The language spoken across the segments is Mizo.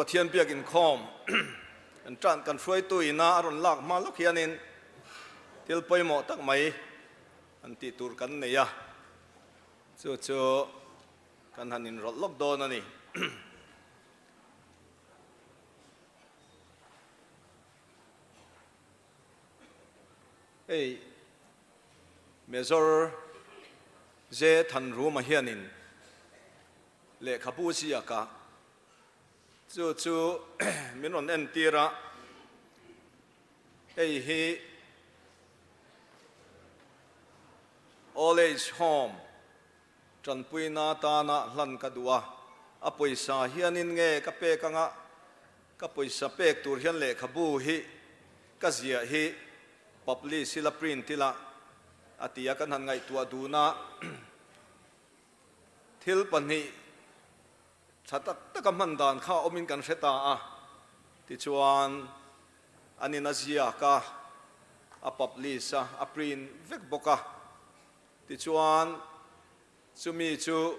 Pathian biak inkhawm kan tan kan hruaitu ina a rawn lak hma lawk hianin thil pawimawh tak mai an tih tur kan nei a, chu chu kan han inrawlh lawk dawn a ni. Hei Major J Thanruma hianin lehkhabu ziaka chu chu min rawn entir a, hei hi Old Age Home tanpuina atana hlan ka duh a, a pawisa hianin nge ka pek anga ka pawisa pek tur hian lehkhabu hi ka ziah hi publish ila print ila a ti a, kan han ngaihtuah dun a. Thil pahnih tha tak taka hman dan kha awmin kan hre ta a, tichuan an in a ziak a, a publish a, a print vek bawk a, tichuan chumi chu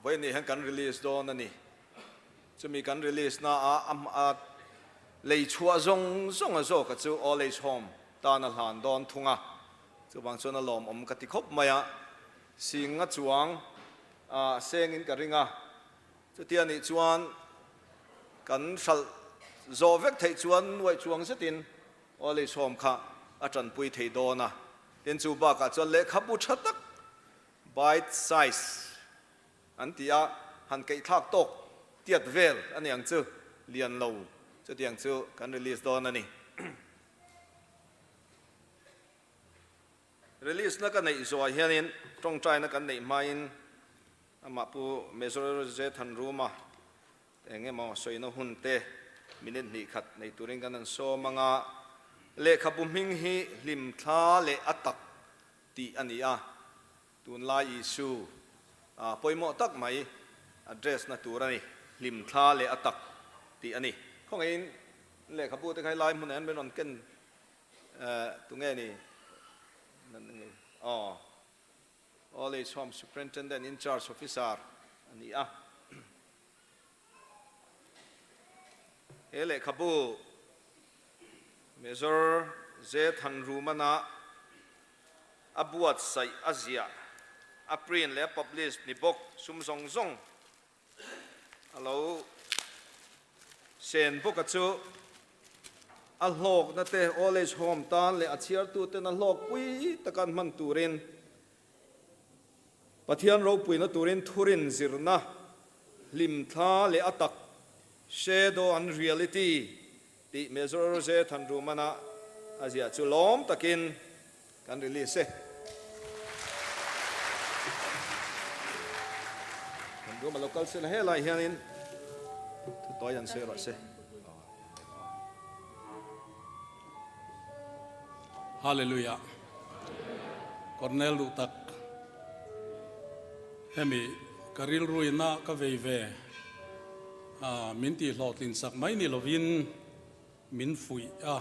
vawiin hian kan release dawn a ni. Chumi kan release na a a lei chhuah zawng zawng a zawk a chu Old Age Home tan a hlan dawn thung a, chuvang chuan a lawmawm ka ti khawp mai a. Sing a chuang a sengin ka ring a, chutia nih chuan kan hralh zawh vek theih chuan nuaih chuang zetin Old Age Home kha a tanpui thei dawn a. Tin, chu bakah chuan lehkhabu tha tak, bite size an ti a, han keihthlak tawk tiat vel a ni ang chu, lian lo chutiang chu kan release dawn a ni. Release na ka neih zuah hianin tawngtaina kan neih hmain amah Pu Major J Thanruma eng emaw sawina hun te minute hnih khat nei turin kan han sawm ang a, lehkhabu hming hi hlimthla leh a tak tih a ni a, tunlai issue pawimawh tak mai address na tur a ni, hlimthla leh a tak tih a ni. Khawngaihin lehkhabu te kha helai hmunah hian min rawn ken Tunge ni? Aw, Old Age Home Superintendent in Charge Officer a ni a. He lehkhabu Major J Thanrumana a buatsaih a ziah, a print leh a publish ni bawk sum zawng zawng A lo sen bawk a chu a hlawkna te Old Age Home tan leh a chhiartuten a hlawkpui taka an hman turin Pathian ropuina turin thurin zirna hlimthla leh a tak Shadow and Reality tih Major J Thanrumana a ziah chu lawm takin kan release e. Thanruma lo kal sela helai hianin thutawi an sawi rawh se. Hallelujah. Cornel duh tak hemi ka rilruina ka vei ve. Min tihhlawhtlin sak mai ni lovin min fuih a,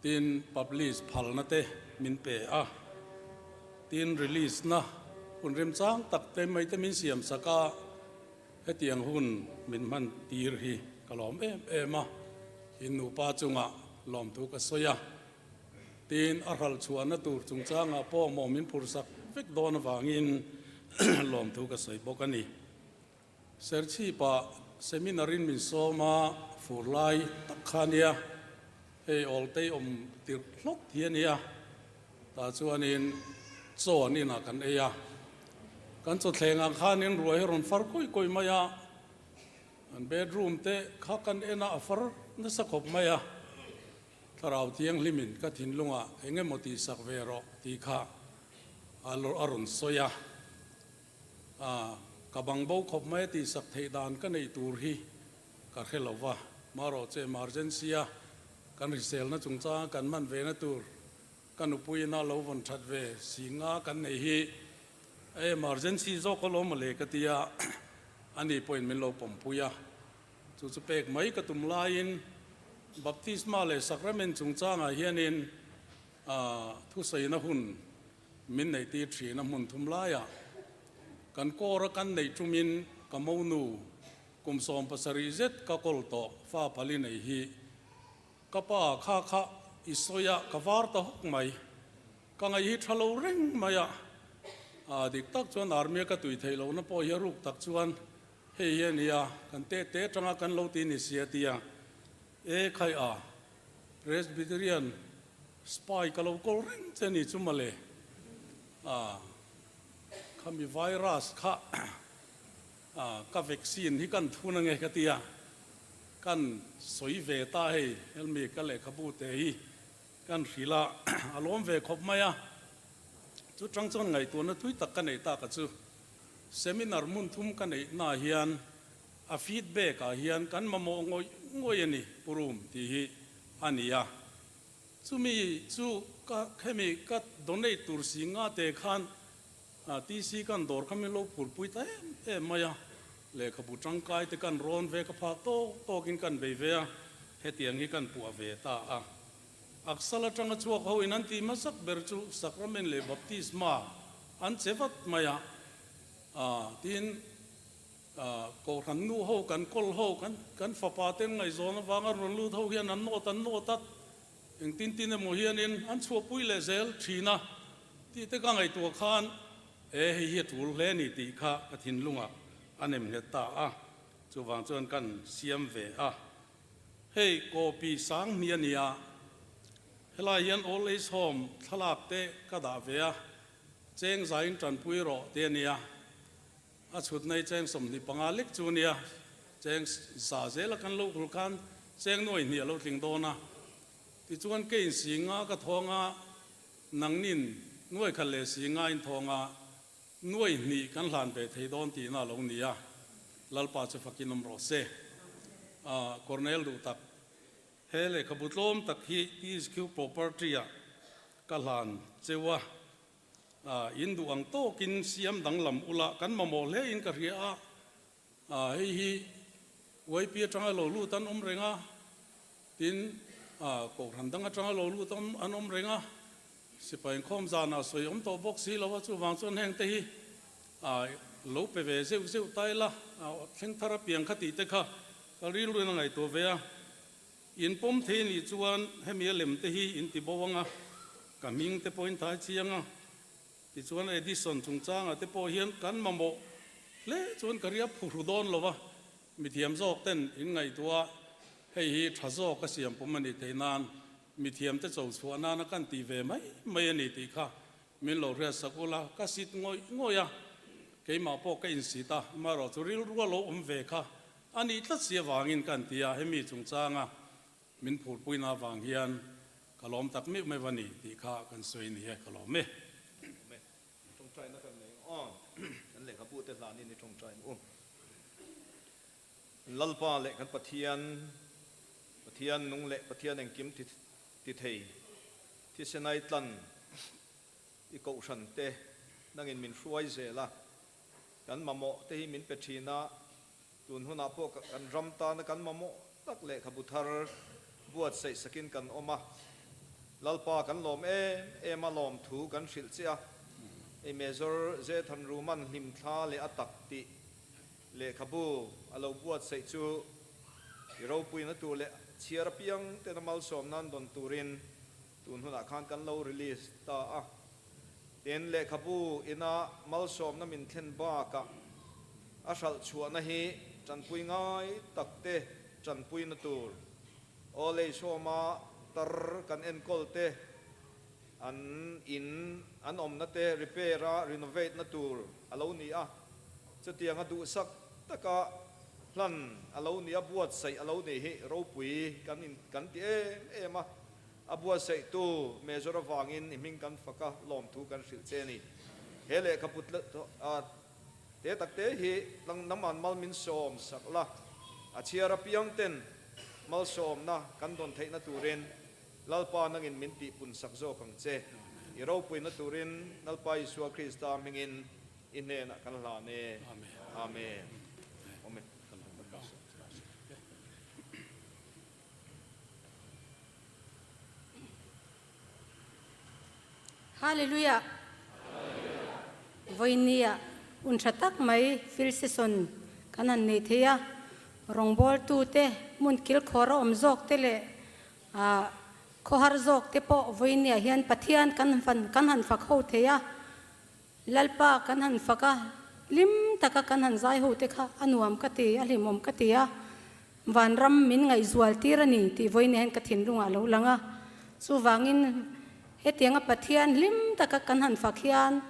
tin publish phalna te min pe a, tin release na hun remchang tak te mai te min siam sak a, hetiang hun min hman tir hi ka lawm em em a, in nupa chungah lawmthu ka sawi a, tin a hralh chhuahna tur chungchangah pawh maw min phursak vek dawn avangin lawmthu ka sawi bawk a ni. Serchhip-ah seminar-in min sawm a, fur lai tak kha a nia, hei awltei awm tirh hlawk hi a nia, tah chuanin chaw an inah kan ei a, kan chawthlengah khanin ruai hi a rawn far kawih kawih mai a, an bedroom te kha kan en a, a far nasa khawp mai a, Thlarau Thianghlimin ka thinlungah eng emaw tihsak ve rawh tih kha a rawn sawi a. A, ka bang bo khawp mai a tihsak theih dan ka neih tur hi ka hre lo va, marawh che emergency a kan hriselna chungchanga kan hman ve na tur ka nupuiin a lo vawn that ve si nga kan nei hi a emergency zawk alawm mawle ka ti a, ani pawhin min lo pawmpui a, chu chu pek mai ka tum laiin baptisma leh sacrament chungchangah hianin thusaina hun Min neihtir thin a hmun thum laiah kan kawr a kan neih tumin ka monu Kum 17 zet ka kawl tawh fa pali nei hi ka pa kha kha i sawi a, ka var ta hawk mai. Ka ngaih hi tha lo reng mai a, aa dik tak chuan army a ka tui theih lohna pawh hi a ruk tak chuan hei hi a nia, kan teh teh atanga kan lo ti ni si a ti a, e khai a, Presbyterian spy ka lo kawl reng che ni chu mawle, aa khami virus kha aa ka vaccine hi kan thun ange ka ti a, kan sawi ve ta hei helmi ka lehkhabu te hi. Kan hrilh a, a lawm ve khawp mai a. Chu tang chuan ngaihtuahna tui tak ka neih tak a chu. Seminar hmun thum ka neih na hian a feedback ah hian kan mamawh ngawih ngawih a ni Pu Rum tih hi a ni a. Chumi chu ka hemi ka donate tur si nga te khan TC kan dawr kha min lo phurpui ta em em mai a. Lehkhabu tangkai te kan rawn ve ka phak tawk tawkin kan bei ve a, hetiang hi kan puah ve ta a. Aksal atanga chhuak ho in an tih hmasak ber chu Sacrament leh Baptisma an che vat mai a, tin Kohhran nu ho kan kawl ho kan kan fapa ten ngaihzawn avanga rawn lut ho hian an nawt an nawt a, engtin tin emaw hianin an chhuahpui leh zel thin a tih te ka ngaihtuah khan e hei hi a tul hle a ni tih kha ka thinlungah a nem nghet ta a, chuvang chuan kan siam ve a. Hei copy sang hnih a ni a, helai hian Old Age Home thlalak te ka dah ve a, cheng zain tanpui rawh te a nia, a chhutna hi cheng 25 lek chu a nia, cheng za zela kan lo hul khan cheng nuai hnih a lo tling dawn a, tichuan ke in si nga ka thawng a, nangnin nuai khat leh si nga in thawng a, Nuai hnih kan hlan ve thei dawn tihna a lo ni a, Lalpa chu fakin awm rawh se. Cornel duh tak, he lehkhabu tlawm tak hi TSQ Property-ah ka hlan cheu a, in duh ang tawkin siam danglam ula kan mamawh hle in ka hria a, hei hi YP atanga lo lut an awm reng a, tin Kohhran dang atanga lo lut an awm reng a, Sipai inkhawm zanah sawi awm tawh bawk si lo a, chuvang chuan heng te hi lo pe ve zeuh zeuh ta ila, thleng thar apiang kha tih te kha ka rilruin a ngaihtuah ve a. In pawm thei nih chuan hemi a lem te hi in ti bo ang a, ka hming te pawhin thai chiang a, tichuan Edison chungchangah te pawh hian kan mamawh hle chuan ka ria phuhru dawn lo va, mithiam zawk ten in ngaihtuah a, hei hi tha zawk a siam pawm a nih theih nan Mithiamte cho chhuah nana kan tih ve mai mai a ni tih kha min lo hriat sak ula, ka sit ngawih ngawih a, keimah pawh ka insit a, amaherawh chu rilru a lo awm ve kha a nih tlat si avangin kan ti a, hemi chungchanga min phurpuina avang hian ka lawm tak meuh meuh a ni tih kha kan sawi ni e, ka lawm e. Tawngtaina kan nei ang aw, kan lehkhabute hlanin i tawngtai ang u. Lalpa leh kan Pathian, Pathian nung leh Pathian engkim ti thei, thisenai tlan i kohhran te nangin min hruai zel a, kan mamawh te hi min pe thin a, tun hunah pawh kan ram tana kan mamawh tak lehkhabu thar buatsaih sakin kan awm a, Lalpa kan lawm em em a lawmthu kan hrilh che a, ei Major Zethan Ruman hlimthla leh a tak tih Lehkhabu a lo buatsaih chu i ropuina tur leh chhiar apiang tena malsawm nan dawn turin tun hunah khan kan lo release ta a. Tin, lehkhabu ina malsawmna min thlen bakah a hralh chhuahna hi tanpui ngai tak te tanpuina tur aw lei sawma tar kan enkawl te an in an awmna te repair a renovate na tur a lo ni a. Chutianga duhsak taka hlan a lo ni a, buatsaih a lo nih hi ropui kan in kan ti em em a, a buatsaihtu Major avangin i hming kan fak a, lawmthu kan hrilh che a ni. He lehkhabu te tak te hi tlang mal min sawm sak la, a chhiar apiang ten malsawmna kan dawn theihna turin Lalpa nangin min tihpun sak zawk ang che. I ropuina turin Lalpa Isua Krista hmingin I hnenah kan hlan e. Amen. Amen. Hallelujah. Vawinia hun tha tak mai field session kan han nei thei a. Rawngbawltute hmun kilkhawr a awm zawk te leh khawhar zawk te pawh vawinia hian Pathian kan kan han fak ho thei a, Lalpa kan han fak a, hlim taka kan han zai ho te kha a nuam ka ti, a hlimawm ka ti a, vanram min ngaihzual tir a ni tih vawinia hian ka thinlungah a lo lang a. Chuvangin hetianga Pathian hlim taka kan han fak hian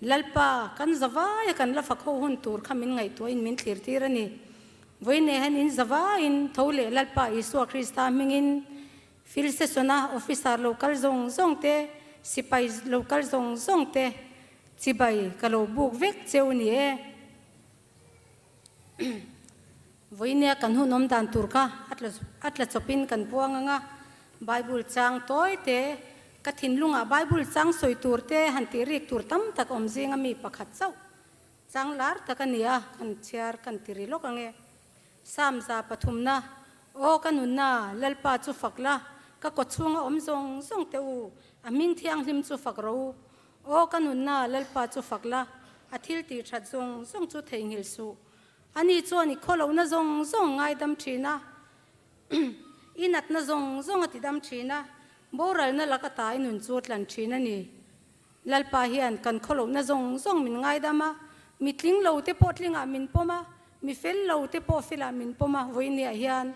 Lalpa, kan zavaia kan la fak ho hun tur kha min ngaihtuahin min thlir tir a ni. Vawiinei hian in zavaiin tho leh Lalpa Isua Krista hmingin Field Session-a officer lo kal zawng zawng te, sipai lo kal zawng zawng te chibai ka lo buk vek cheu ni e. Vawiinia kan hun awm dan tur kha a tla chawpin kan puang ang a, Bible chang tawi te, ka thinlungah Bible chang sawi tur te han tih rik tur tam tak awm zinga mi pakhat chauh chang lar tak a ni a, kan chhiar kan ti ri lawk ang e. Psalm 300na, Aw ka nunna, Lalpa chu fak la, ka kawchhunga awm zawng zawng teh u, a hming thianghlim chu fak rawh u. Aw ka nunna, Lalpa chu fak la, a thil tih that zawng zawng chu theihnghilh suh. Ani chuan i khawlohna zawng zawng ngaidam thin a, i natna zawng zawng a tidam thin a, boralna lak ata i nun chu a tlan thin a ni. Lalpa hian kan khawlohna zawng zawng min ngaidam a, mi tling lo te pawh tlingah min pawm a, mi fel lo te pawh felah min pawm a, vawiiniah hian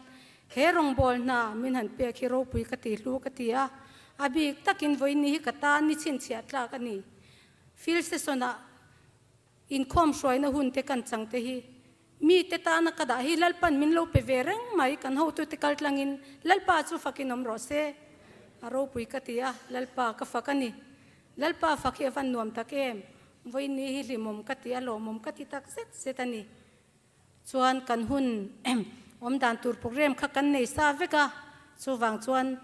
he rawngbâwl hna min han pek hi ropui ka ti hlu ka ti a, a bik takin vawiini hi ka tan ni chhinchhiah tlak a ni. Field session-ah inkhawm hruaina hun te kan chang te hi mite tana ka dah hi Lalpan min lo pe ve reng mai, kan hotute kal tlangin Lalpa chu fakin awm rawh se. A ropui ka ti a, Lalpa ka fak a ni. Lalpa fak hi a van nuam tak em? Vawiini hi hlimawm ka ti a, lawmawm ka ti tak zet zet a ni. Chuan kan hun awm dan tur program kha kan nei sa vek a, chuvang chuan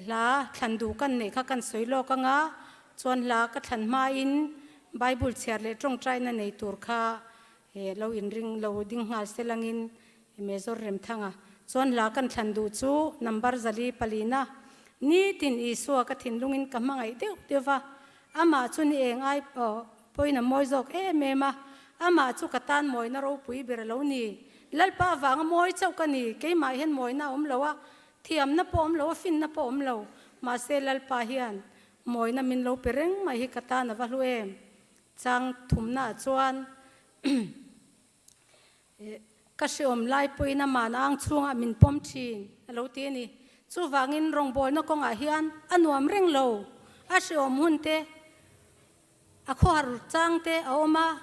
hla thlan duh kan neih kha kan sawi lawk ang a, chuan hla ka thlan hmain Bible chhiar leh tawngtaina nei tur kha lo inring lo ding nghal se langin Major Remthanga chuan hla kan thlan duh chu number 404na nitin Isua ka thinlungin ka hmangaih deuh deuh va, amah chu ni eng ai Pawhin a mawi zawk em em a, amah chu ka tan mawina ropui ber a lo ni. Lalpa avanga mawi chauh ka ni, keimah hian mawina a awm lo a, thiamna pawh a awm lo a, finna pawh a awm lo. Mahse Lalpa hian mawina min lo pe reng mai hi ka tan a va hlu em. Chang thumnaah chuan Ka hreawm lai pawhin amahna ang chhungah min pawm thin, a lo ti a ni. Chuvangin rawngbawlna kawngah hian a nuam reng lo, a hreawm hun te, a khawhar chang te a awm a,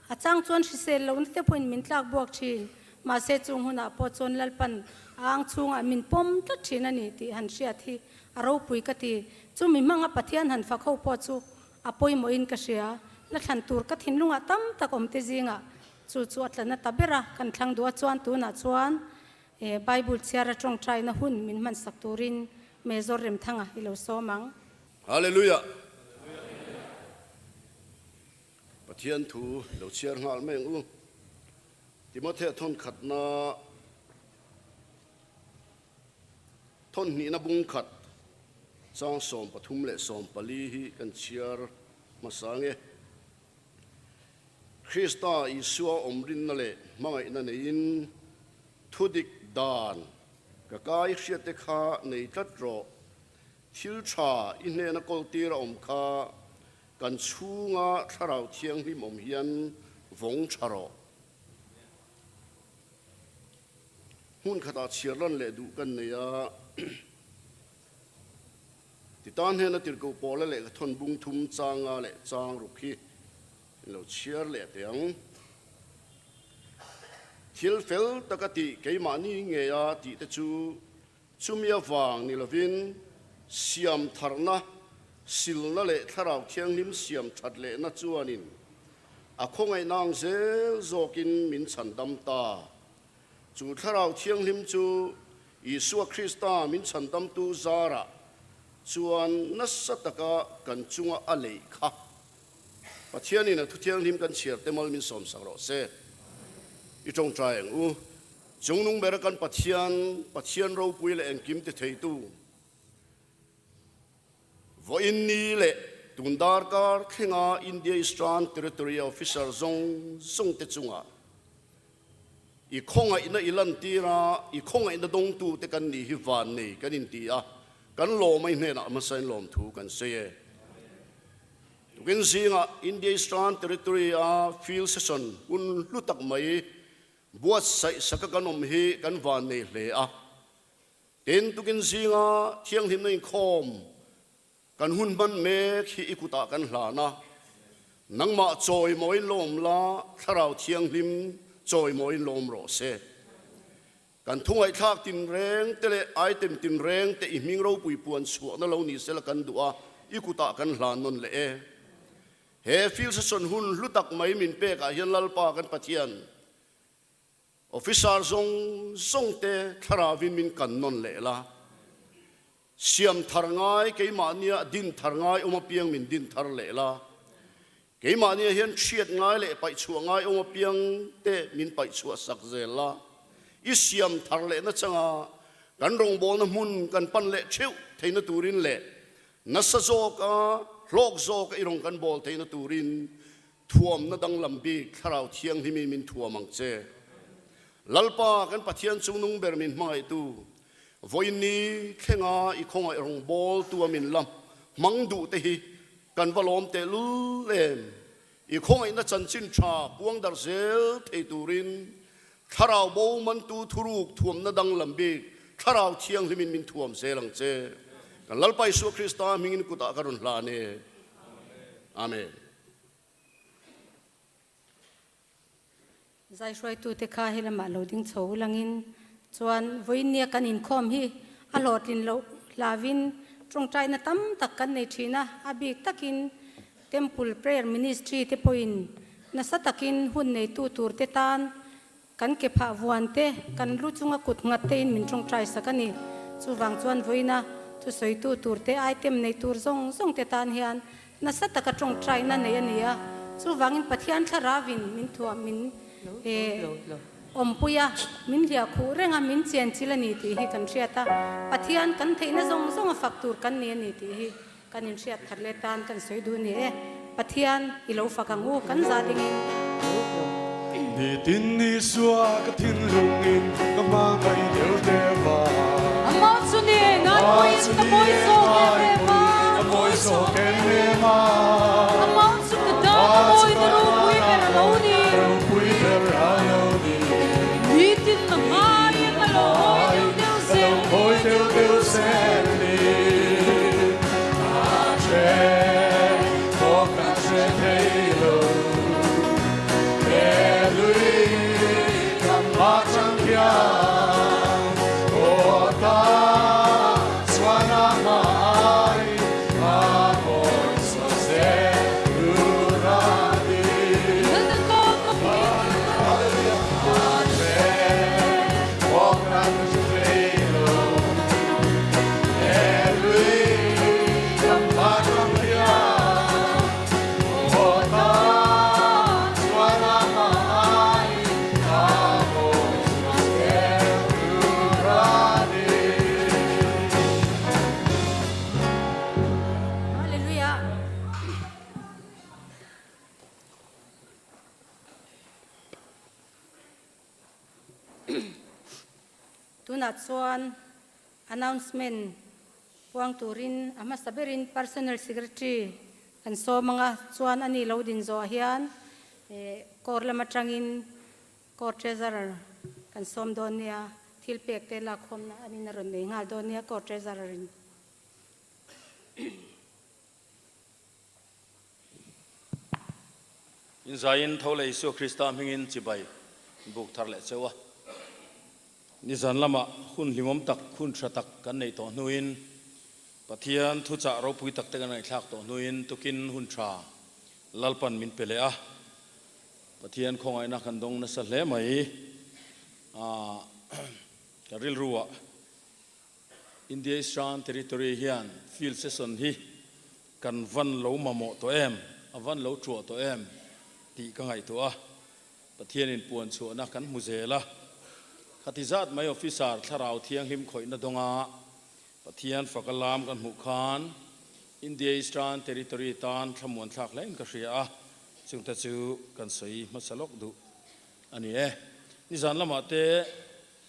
a chang chuan hrisel lohna te pawhin min tlak buak thin. Mahse chung hunah pawh chuan Lalpan a ang chhungah min pawm tlat thin a ni tih han hriat hi a ropui ka ti. Chumi hmanga Pathian han fak ho pawh chu a pawimawhin ka hria. La thlan tur ka thinlungah tam tak awm te zingah Chu chu a tlana ta ber a, kan thlang duh a chuan tunah chuan Bible chhiara tawngtaina hun min hmansak turin Major Remthanga i lo sawm ang. Hallelujah! Pathian thu lo chhiar nghal mai ang u. Timothea thawn khatna thawn hnihna bung khat chang 34 hi kan chhiar hmasa ang e. Krista Isua awmrinna leh hmangaihna neiin thudik dan ka kai hriatte kha nei tlat rawh. Thil tha i hnena kawltir a awm kha kan chhunga Thlarau Thianghlim awm hian vawng tha rawh. Hmun khatah chhiar lan leh duh kan nei a. Ti tan hian a tirhkoh pawla lehkha thawn bung thum changa leh chang ruk hi in lo chhiar leh teh ang. Thil fel taka tih keimahni ngeia tih te chu chumi avang ni lovin siam tharna, silna leh thlarau thianghlim siam that lehna chuanin a khawngaihna ang zel zawkin min chhandam ta. Chu thlarau thianghlim chu Isua Krista min chhandamtu zarah chuan nasa taka kan chunga a leih kha Pathianin a thuthianghlim kan chhiar te mal min sawmsak rawh se. I tawngtai ang u. Chungnung bera kan Pathian, Pathian ropui leh engkim ti theitu, vawiin ni leh tun darkar thlenga India Eastern Territory Officer zawng zawng te chungah. I khawngaihna i lantir a, i khawngaihna dawngtute kan nih hi van nei kan inti a, kan lawm a i hnenah hmasain lawmthu kan sawi e. Tukin zingah India Eastern Territory a field session hun hlu tak mai buatsaih saka kan awm hi kan van nei hle a. Tin, tukin zinga thianghlimna inkhawm Kan hun hman mek hi i kutah kan hlan a, nangmah chawimawiin lawm la, Thlarau Thianghlim chawimawiin lawm rawh se. Kan thungaihthlak tinreng te leh item tinreng te i hming ropui puan chhuahna lo ni sela kan duh a, i kutah kan hlan nawn leh e. He field session hun hlu tak mai min pekah hian Lalpa kan Pathian, Officer zawng zawng te thlaravin min kan nawn leh la. Siam thar ngai keimahnia din thar ngai awm apiang min din thar leh la. Keimahnia hian hriat ngai leh paih chhuah ngai awm apiang te min paih chhuah sak zel la. I siam thar lehna changa kan rawngbawlna hmun kan pan leh theuh theihna turin leh nasa zawka hlawk zawka i rawn kan bawl theihna turin Thuamna danglam bik Thlarau Thianghlimin min thuam ang che. Lalpa kan Pathian chungnung ber min hmangaihtu, vawiinni thlenga i khawngaih rawngbawltu a min la hmang duh te hi kan va lawm tehlul em? I khawngaihna chanchin tha puang darh zel thei turin Thlarau bo mantu thuruk thuamna danglam bik Thlarau Thianghlimin min thuam zel ang che. Kan Lalpa Isua Krista hmingin kutah ka rawn hlan e. Amen. Zai hruaitute kha he lamah lo ding chho ulangin chuan vawiinnia kan inkhawm hi a hlawhtlin loh hlavin tawngtaina tam tak kan nei thin a, a bik takin Temple Prayer Ministry te pawhin nasa takin hun neitu turte tan Kan ke phah vuan te, kan lu chunga kut nghat tein min tawngtai sak a ni. Chuvang chuan vawiina thusawitu tur te, item nei tur zawng zawng te tan hian nasa taka tawngtaina nei a ni a. Chuvangin Pathian thlarauin min thuam, min awmpui a, min hliah khuh reng a, min chianchil a ni tih hi kan hriat a. Pathian kan theihna zawng zawnga fak tur kan ni a ni tih hi Kan inhriat that leh tan kan sawi duh ni e. Pathian i lo fak ang u, kan za dingin. Nitin Isua ka thinlungin ka hmangaih deuh deuh a. Amah chu ni ngaipuiin ka mawi zawk em em a. Ka mawi zawk em em a. Amah chu ka tan a mawi na ropui ber a lo ni. Ropui ber a lo ni. Nitin na ngaiin a lo mawi deuh deuh zel ni. A lo mawi deuh deuh zel ni. A hre pawh ka hre thei lo. He lui ka hma chang hian aw ta chuan a hmai a mawi saw zel tur a ni. A hre pawh ka hre thei lo. Hallelujah. Tunah chuan announcement puang turin a hmasa berin Personal Secretary kan sawm ang a, chuan a ni lo din zawh hian Core lam atangin Core Treasurer kan sawm dawn nia, thil pek te lakkhawmna an in a rawn nei nghal dawn nia Core Treasurer in. Inzaiin tho leh Isua Krista hmingin chibai buk thar leh cheu a. Nizan lamah hun hlimawm tak, hun tha tak kan neih tawh hnuin, Pathian thuchah ropui tak te kan ngaihthlak tawh hnuin tukin hun tha Lalpan min pe leh a. Pathian khawngaihna kan dawng nasa hle mai. Ka rilruah India Eastern Territory hian field session hi kan van lo mamawh tawh em, a van lo thuah tawh em tih ka ngaihtuah a, Pathianin puan chhuahna kan hmu zel a. Khati zat mai officer thlarau thianghlim khawihna dawnga Pathian faka lam kan hmuh khan India Eastern Territory tan thlamuan thlak hlein ka hria a, chungte chu kan sawi hmasa lawk duh a ni e. Nizan lamah te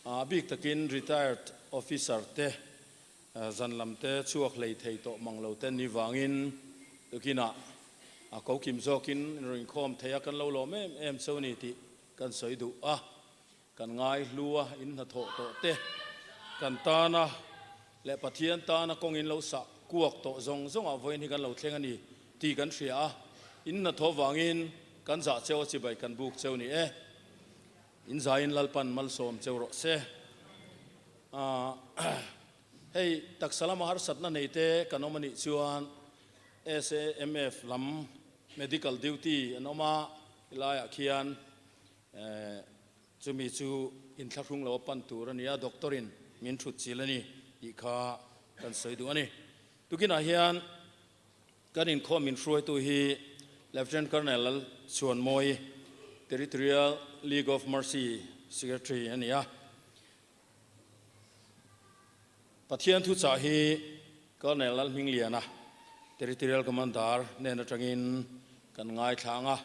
a bik takin retired officer te zan lam te chhuak hlei thei tawh mang lo te ni vangin tukinah a ko kim zawkin rawn inkhawm thei a kan lo lawm em em cheu ni tih kan sawi duh a. Kan ngaihlu a in hnathawh tawh te kan tana leh Pathian tana kawng in lo sah kuak tawh zawng zawngah vawiin hi kan lo thleng a ni tih kan hria a, in hnathawh vangin kan zah cheu a chibai kan buk cheu ni e. In zaiin Lalpan malsawm cheu rawh se. Hei taksa lama harsatna nei te kan awm a nih chuan SAMF lam medical duty an awm a, helaiah khian Chumi chu inthlahrung lo a pan tur a ni a, doctor in min thut chil a ni tih kha kan sawi duh a ni. Tukinah hian kan inkhawm min hruaitu hi Lieutenant Colonel Lal Chhuanmawi, Territorial League of Mercy Secretary a ni a. Pathian thuchah hi Colonel Lal Hmingliana, Territorial Commander hnen atangin kan ngaithla ang a.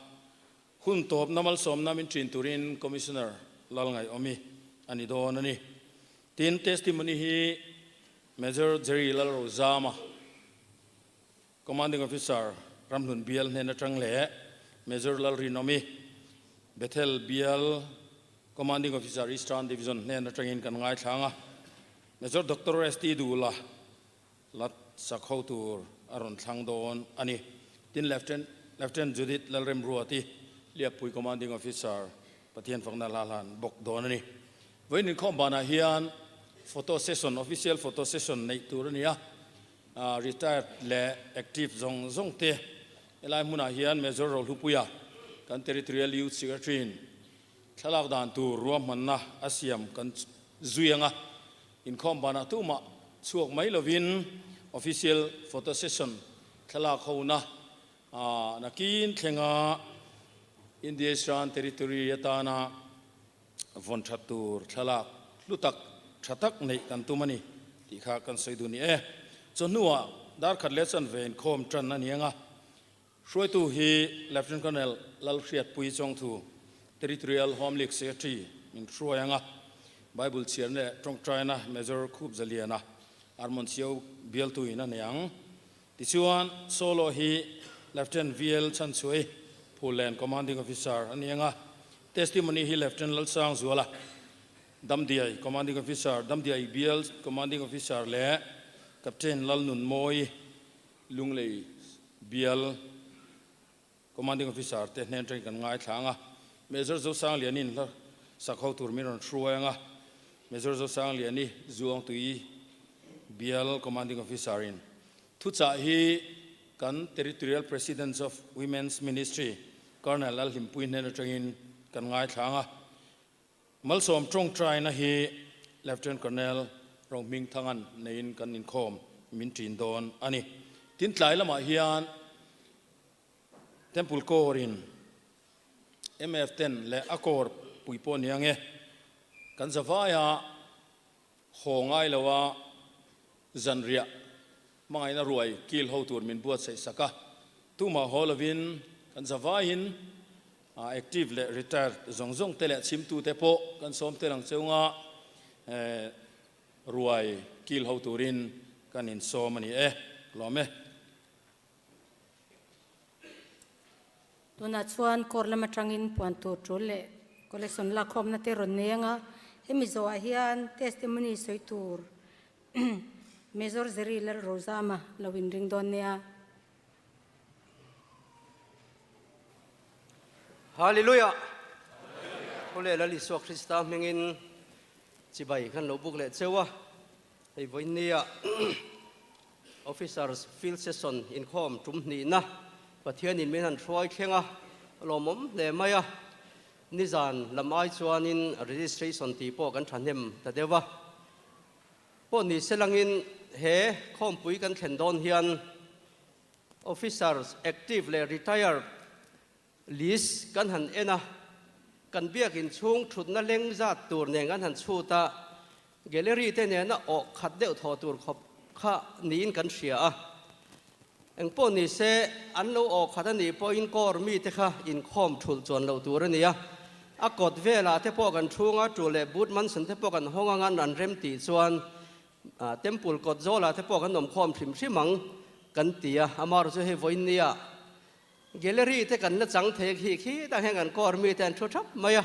Hun tawpna malsawmna min ṭin turin Commissioner Lalngaihawmi a ni dawn a ni. Tin, testimony hi Major Jerry Lalrozama, Commanding Officer, Ramhlun Bial hnen aṭang leh Major Lalrinawmi, Bethel Bial Commanding Officer, Eastern Division hnen aṭangin kan ngaithlang a. Major Doctor ST Dula, Hlat sak ho tur a rawn thlang dawn a ni. Tin, Lieutenant Judith Lalremruati, Liakpui Commanding Officer, Pathian fakna hla hlan bawk dawn a ni. Vawiin inkhawm banah hian photo session, official photo session neih tur a ni a, retired leh active zawng zawng te helai hmunah hian Major Rohlupuia kan Territorial Youth Secretary-in thlalak dan tur ruahmanna a siam kan zui ang a. Inkhawm banah tumah chhuak mai lovin official photo session thlalak hona nakin thlenga India Eastern Territory atana vawn that tur thlalak hlu tak tha tak neih kan tum a ni tih kha kan sawi duh ni e. Chawhnuah darkhat leh chanve inkhawm tan a ni ang a. Hruaitu hi Lieutenant Colonel Lalhriatpui Chawngthu, Territorial Home League Secretary min hruai ang a, Bible chhiarna leh tawngtaina Major Khup Zaliana, Armon Sio bialtuin a nei ang. Tichuan, Solo hi Lieutenant VL Chhanchhuai, Phullen Commanding Officer a ni ang a, Testimony hi Lieutenant Lalsang Zuala, Damdiai Commanding Officer, Damdiai Bial Commanding Officer leh Captain Lalnunmawi, Lunglei bial Commanding Officer te hnen atangin kan ngaithla ang a, Major Zosangliani'n hla sak ho tur min rawn hruai ang a, Major Zosangliani Zuangtui bial Commanding Officer in thuchah hi kan Territorial Presidents of Women's Ministry Colonel Lalhlimpui hnen atangin kan ngaithla ang a, Malsawm tawngtaina hi Lieutenant Colonel Rohming Thangan neiin kan inkhawm min ṭin dawn a ni. Tin, tlai lamah hian Temple Corps-in MF ten leh a Corps pui pawh ni ang e, kan zavaia haw ngai loa zanriah hmangaihna ruai kil ho tur min buatsaih sak a, tumah haw lovin kan zavaiin active leh retired zawng zawng te leh chhimtute pawh kan sawm tel ang cheu nga ruai kil ho turin kan insawm a ni e, lawm e. Tunah chuan court lam atangin puan tur tul leh collection lakkhawmna te rawn nei anga hemi zawhah hian testimony sawi tur Major Jerry Lalrozama lo inring dawn nia. Hallelujah! Khawleh Lal Isua Krista hmingin chibai khan lo buk leh cheu a. Hei vawiinnia Officers Field Session inkhawm tum hnihna Pathianin min han hruai thleng a, lawmawm hle mai a. Nizan lam ai chuanin registration tih pawh kan thahnem ta deuh a. Pawh ni selangin he khawmpui kan thlen dawn hian Officers active leh retired List kan han en a, kan biakin chhung thutna leng zat tur nen kan han chhut a, gallery te nena awh khat deuh thawh tur khawp kha niin kan hria a. Engpawh ni se, an lo awh khat a nih pawhin core mite kha inkhawm thulh chuan loh tur a ni a. A kawt velah te pawh kan chhunga tu leh Booth Mansion te pawh kan hawng anga an rem tih chuan Temple kawt zawlah te pawh kan awm khawm hrim hrim ang kan ti a. Amaherawhchu chu hei vawiin nia Gallery te kan la chang thei khi khitah hian kan court mite an thu thap mai a.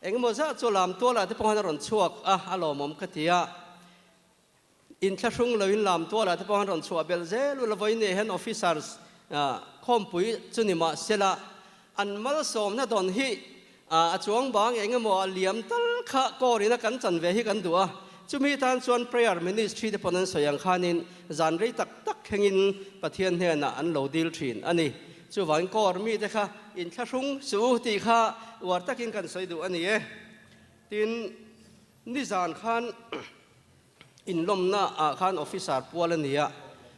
Engemaw zah chu lam tualah te pawh khan a rawn chhuak a, a lawmawm ka ti a. Inthlahrung loin lam tualah te pawh an rawn chhuah belh zel ula vawiin nei hian officers khawmpui chu ni mah sela an malsawmna dawn hi a chuang bang eng emaw a liam tal kha kawrin a kan chan ve hi kan duh a, chumi tan chuan prayer ministry te pawn an sawi ang khanin zan rei tak tak thlengin Pathian hnenah an lo dil thin a ni. Chuvangin kawr mite kha inthlahrung suh u tih kha uar takin kan sawi duh a ni e. Tin, nizan khan Inlawmna ah khan officer pual a ni a,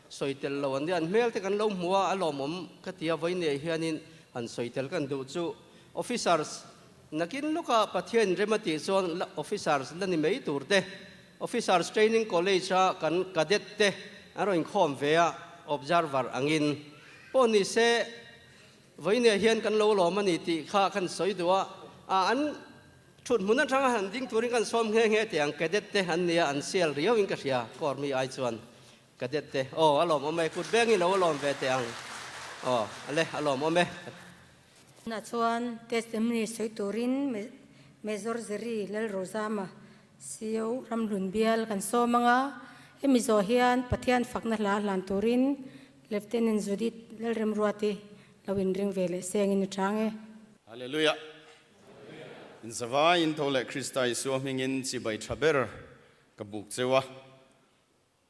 sawi tel lo an nia, an hmel te kan lo hmu a, a lawmawm ka ti a, vawiin hianin han sawi tel kan duh chu officers nakin lawka Pathian rem a tih chuan officers la ni mai tur te, officers training college a kan cadet te an rawn inkhawm ve a, observer angin pawh ni se vawiin hian kan lo lawm a ni tih kha kan sawi duh a, an Thut hmun atanga han ding turin kan sawm nghe nghe teh ang, cadet te an nia, an sial riau in ka hria, court mi ai chuan cadet te, aw a lawmawm e, kut beng in lo a lawm ve teh ang, aw ale a lawmawm e. Tunah chuan testimony sawi turin Major Jerry Lalrozama CEO Ramhlun Bial kan sawm ang a, hemi zawh hian Pathian fakna hla hlan turin Lieutenant Judith Lalremruati lo inring ve leh sengin i chang e. Hallelujah. Inzavai in tho leh Krista Isua hmingin chibai tha ber ka buk cheu a.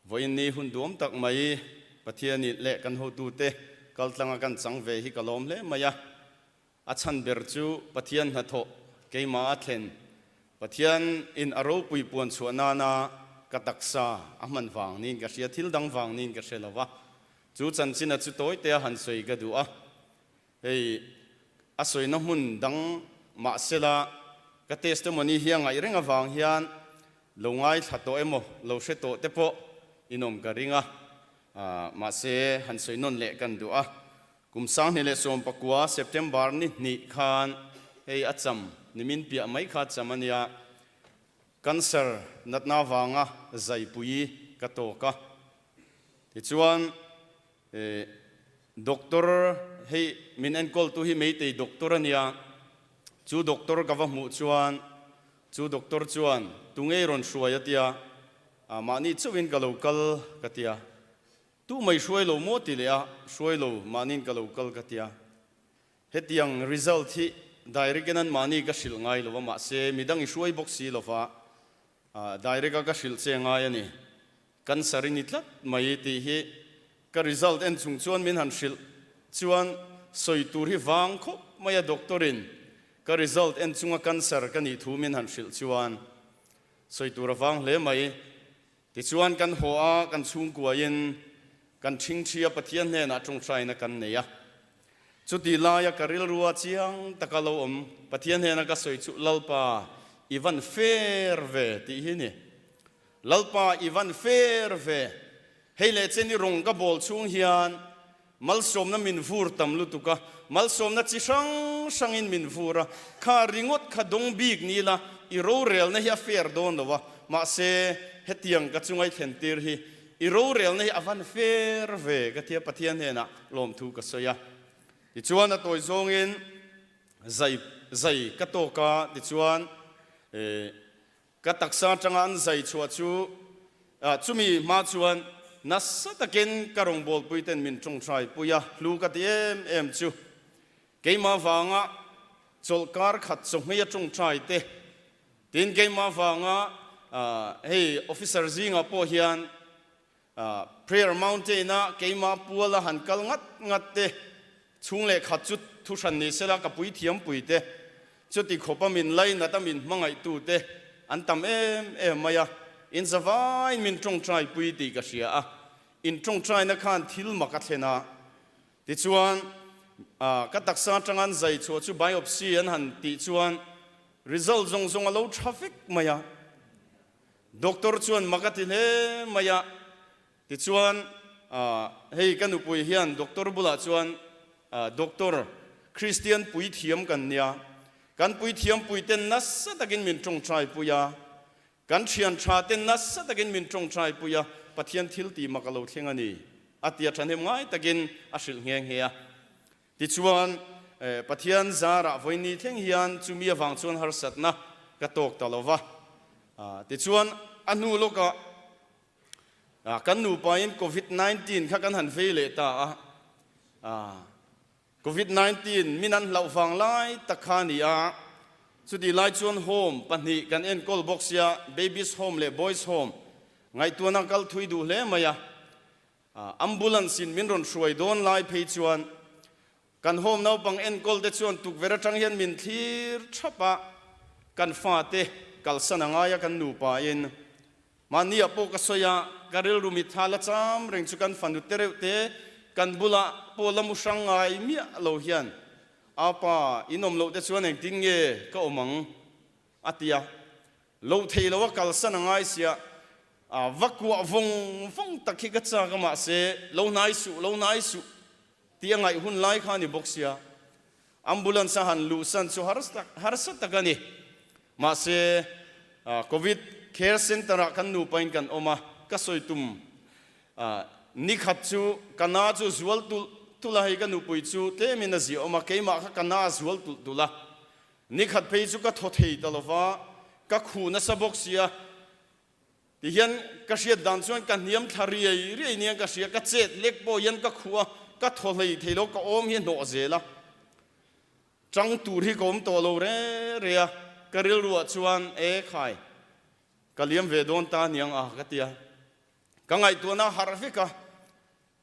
Vawiin ni hun duam tak mai Pathian in leh kan hotute kaltlanga kan chang ve hi ka lawm hle mai a. A chhan ber chu Pathian hnathawh keimah a thlen Pathian in a ropui puan chhuah nana ka taksa a hman vang niin ka hria, thil dang vang niin ka hre lo va. Chu chanchina chu tawitea han sawi ka duh a. Hei a sawina hmun dang mahsela ka testimony hi a ngaih reng avang hian lo ngaithla tawh emaw lo hre tawh te pawh inawm ka ring a, mahse han sawi nawn leh kan duh a. Kum 2019 September ni hnih khan hei a cham nimin piah mai kha cham a nia, cancer natna avanga zaipui ka tawk a, tichuan Doctor, hei min enkawltu hi Meitei doctor a nia, chu doctor ka va hmuh chuan chu doctor chuan tu ngei rawn hruai a tia, mahni chauhin ka lo kal ka tia, tu mai hruai lo maw ti leh a, hruai lo mahniin ka lo kal ka tia, hetiang result hi direct in an mahni ka hrilh ngai lo a, mahse midang i hruai bawk si lo va, direct a ka hrilh che ngai a ni. Cancer i ni tlat mai tih hi ka result en chung chuan min han hrilh chuan sawi tur hi vang khawp mai a doctor in ka result en chunga cancer ka nih thu min han hrilh chuan sawi tur a vang hle mai. Tichuan kan haw a kan chhungkua in kan ṭhingṭhi a Pathian hnenah ṭawngṭaina kan nei a. Chuti laia ka rilrua chiang taka lo awm Pathian hnena ka sawi chu Lalpa i van fair ve tih hi ni. Lalpa i van fair ve. Hei leh chen i rawng ka bawl chhung hian malsawmna min vur tam lutuk a, malsawmna chi hrang hrangin min vur a, kha ringawt kha dawng bik ni ila i rorelna hi a fair dawn lo a, mahse hetiang ka chunga i thlen tir hi i rorelna hi a van fair ve ka tia Pathian hnenah lawmthu ka sawi a. Tichuan a tawi zawngin zai zai ka tawk a, tichuan eh. Ka taksa atanga an zai chhuah chu chumi hma chuan nasa takin ka rawngbawlpui ten min tawngtai pui a, hlu ka ti em em chu. Keimah vanga chawlhkar khat chawhmei a tawngtai te, tin keimah vanga hei officer zingah pawh hian Prayer Mountain-a keimah puala han kal ngat ngat te, chhung leh khat chu thu hran ni sela ka pui thiam pui te, chuti khawpa min lainat a min hmangaihtu te an tam em em mai a, in zavaiin min tawngtai pui tih ka hria a, in tawngtaina khan thil mak a thlen a, tichuan ka taksa atanga an zai chhuah chu biopsy an han tih chuan result zawng zawng a lo tha vek mai a. Doctor chuan mak a ti hle mai a, tichuan hei ka nupui hian doctor bulah chuan Doctor, Christian puithiam kan nia, Kan puithiampuiten nasa takin min tawngtaipui a, kan thian thaten nasa takin min tawngtaipui a, Pathian thil tih mak a lo thleng a ni, a ti a, thahnem ngai takin a hrilh nghe nghe a. Tichuan, Pathian zarah vawiin thleng hian chumi avang chuan harsatna ka tawk ta lo va. Tichuan, a hnu lawkah kan nupain Covid 19 kha kan han vei leh ta a. Covid 19 min an hlauh vang lai tak kha a ni a, chutih lai chuan home pahnih kan enkawl bawk sia, Babies Home leh Boys Home ngaihtuahna kal thui duh hle mai a. Ambulance in min rawn hruai dawn lai phei chuan kan home naupang enkawl te chuan tukverh atang hian min thlir thap a, kan fate kalsan a ngai a kan nupa in. Mahni ah pawh ka sawi a, ka rilru mitha la cham reng chu kan fanu te reuh te kan bulah pawh la mu hrang ngai miah lo hian Apa, in awm loh te chuan engtin nge ka awm ang? a ti a. Loh thei lo a kalsan a ngai sia, a va kuah vawng vawng tak hi ka chak a mahse lo hnai suh, lo hnai suh tih a ngaih hun lai kha a ni bawk sia. Ambulance a han luhsan chu harsa tak a ni. Mahse Covid Care Centre ah kan nupa in kan awm a, ka sawi tum nikhat chu ka na chu zual tulh tulh a, hei ka nupui chu tlemin a ziah awm a, keimah kha ka na zual tulh tulh a. Nikhat phei chu ka thaw thei ta lova, ka khuh nasa bawk sia. Tihian ka hriat dan chuan ka hniam thla riai riai nia ka hria, ka chet lek pawh hian ka khuh a, ka thaw hlei thei lo, ka awm hi a hnawh zel a. Tang tur hi ka awm tawh lo re re a, ka rilruah chuan e khai, ka liam ve dawn ta aniang a ka ti a. Ka ngaihtuahna a harh vek a,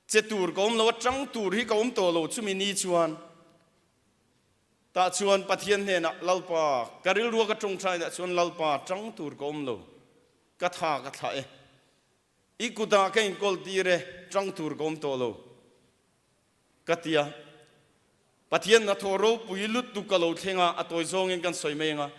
che tur ka awm lo a, tang tur hi ka awm tawh lo chumi ni chuan. Tah chuan Pathian hnenah, Lalpa, ka rilrua ka tawngtainah chuan Lalpa tang tur ka awm lo, ka tha ka thlah e. I kutah ka inkawl tir e, tang tur ka awm tawh lo, ka ti a. Pathian hnathawh ropui lutuk ka lo thleng a, a tawi zawngin kan sawi mai ang a.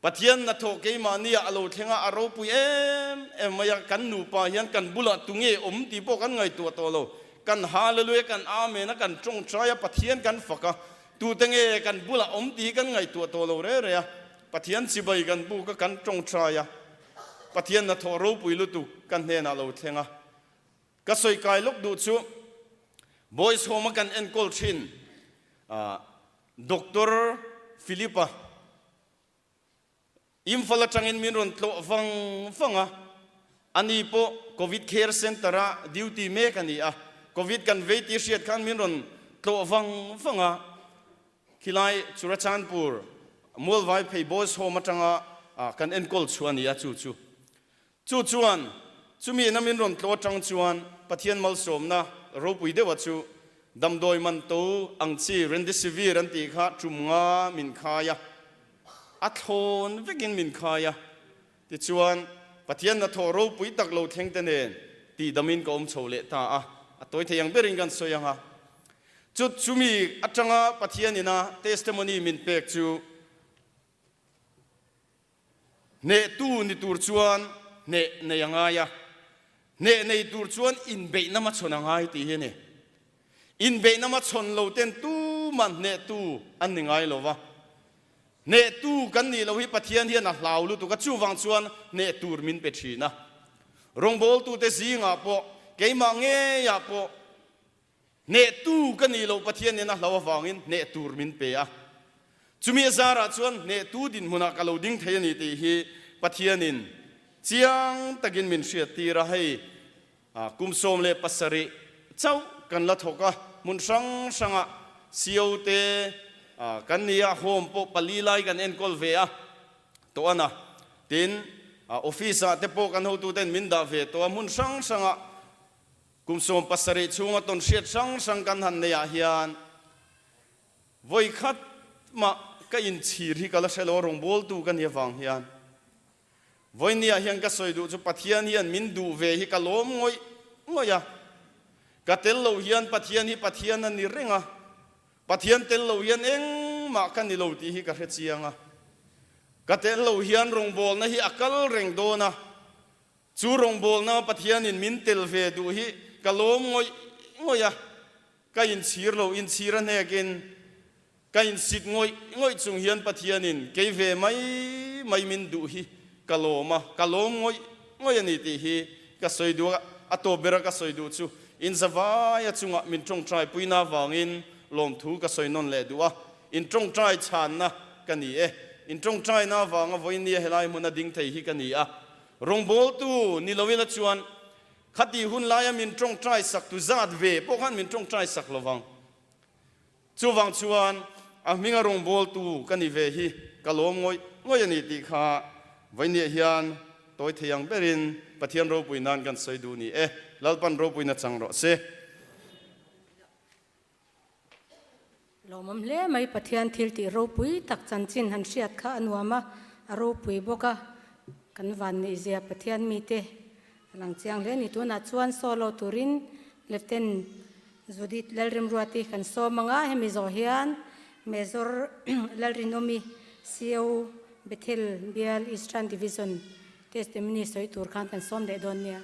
Pathian hnathawh keimahniah a lo thleng a, a ropui em em mai a, kan nupa hian kan bulah tunge awm tih pawh kan ngaihtuah tawh lo. Kan Hallelujah, kan Amen a, kan tawngtai a, Pathian kan fak a, tute nge kan bulah awm tih hi kan ngaihtuah tawh lo re re a. Pathian chibai kan buk a, kan tawngtai a, Pathian hnathawh ropui lutuk kan hnenah a lo thleng a. Ka sawi kai lawk duh chu Boys Home a kan enkawl thin Doctor Philip-a Imphal atangin min rawn tlawh vang vang a, ani pawh Covid Care Centre-a duty mek a ni a, Covid kan vei tih hriat khan min rawn tlawh vang vang a, khilai Churachandpur Mualvai phei Boys Home atanga kan enkawl chhuah a ni a, chu chu. Chu chuan, chumi ina min rawn tlawh atang chuan Pathian malsawmna ropui deuha chu damdawi man to ang chi Remdesivir an tih kha tum nga min khai a, a thlawn vekin min khai a. Tichuan, Pathian hnathawh ropui tak lo thleng te nen tihdamin ka awm chho leh ta a, a tawi thei ang berin kan sawi ang a. Chu chumi atanga Pathian ina testimony min pek chu, Hnehtu ni tur chuan hneh nei a ngai a, hneh nei tur chuan inbeihna hmachhawn a ngai tih hi a ni. Inbeihna hmachhawn lo ten tumah hnehtu an ni ngai lo va. Hnehtu kan nih loh hi Pathian hian a hlau lutuk a, chuvang chuan hneh tur min pe thin a. Rawngbawltute zingah pawh, keimah ngeiah pawh, Hnehtu ka nih loh Pathian nen a hlo avangin hneh tur min pe a. Chumi a zarah chuan hnehtu dinhmunah ka lo ding thei a ni tih hi Pathianin chiang takin min hriattir a. Hei kum 17 chauh kan la thawk a, hmun hrang hrangah CO te kan ni a, home pawh pali lai kan enkawl ve a tawh a na. Tin, office-ah te pawh kan hotuten min dah ve tawh a, hmun hrang hrangah Kum 17 chhunga tawn hriat hrang hrang kan han neih ah hian vawi khat mah ka inchhir hi ka la hre lo a, rawngbawltu ka nih avang hian. Vawinia ah hian ka sawi duh chu Pathian hian min duh ve hi ka lawm ngawih ngawih a, ka tel lo hian Pathian hi Pathian a ni reng a, Pathian tel lo hian engmah ka ni lo tih hi ka hre chiang a, ka tel lo hian rawngbawlna hi a kal reng dawn a, Chu rawngbawlna Pathianin min tel ve duh hi ka lawm ngawih ngawih a, ka inchhir lo, inchhir a hnekin. Ka insit ngawih ngawih chung hian Pathianin kei ve mai mai min duh hi ka lawm a, ka lawm ngawih ngawih a ni tih hi ka sawi duh a, a tawp bera ka sawi duh chu inzavaia chungah min tawngtai puina avangin lawmthu ka sawi nawn leh duh a, in tawngtai chhanna ka ni e, in tawngtaina avanga vawinia helai hmuna ding thei hi ka ni a, rawngbawltu ni lo ila chuan khati hun laia min tawngtai sak tu zat ve pawh khan min tawngtai sak lovang. Chuvang chuan a hminga rawngbawltu ka ni ve hi ka lawm ngawih ngawih a ni tih kha vawinia hian tawi thei ang berin Pathian ropui nan kan sawi duh ni e. Lalpan ropuina chang rawh se. Lawmawm hle mai Pathian thil tih ropui tak chanchin han hriat kha a nuam a, a ropui bawk a, kan van neih zia Pathian mite a lang chiang hle a ni. Tunah chuan solo turin Lieutenant Judith Lalrimruati kan sawm ang a, hemi zawh hian Major Lalrinawmi CO Bethel Bial Eastern Division testimony sawi tur khan kan sawm leh dawn nia.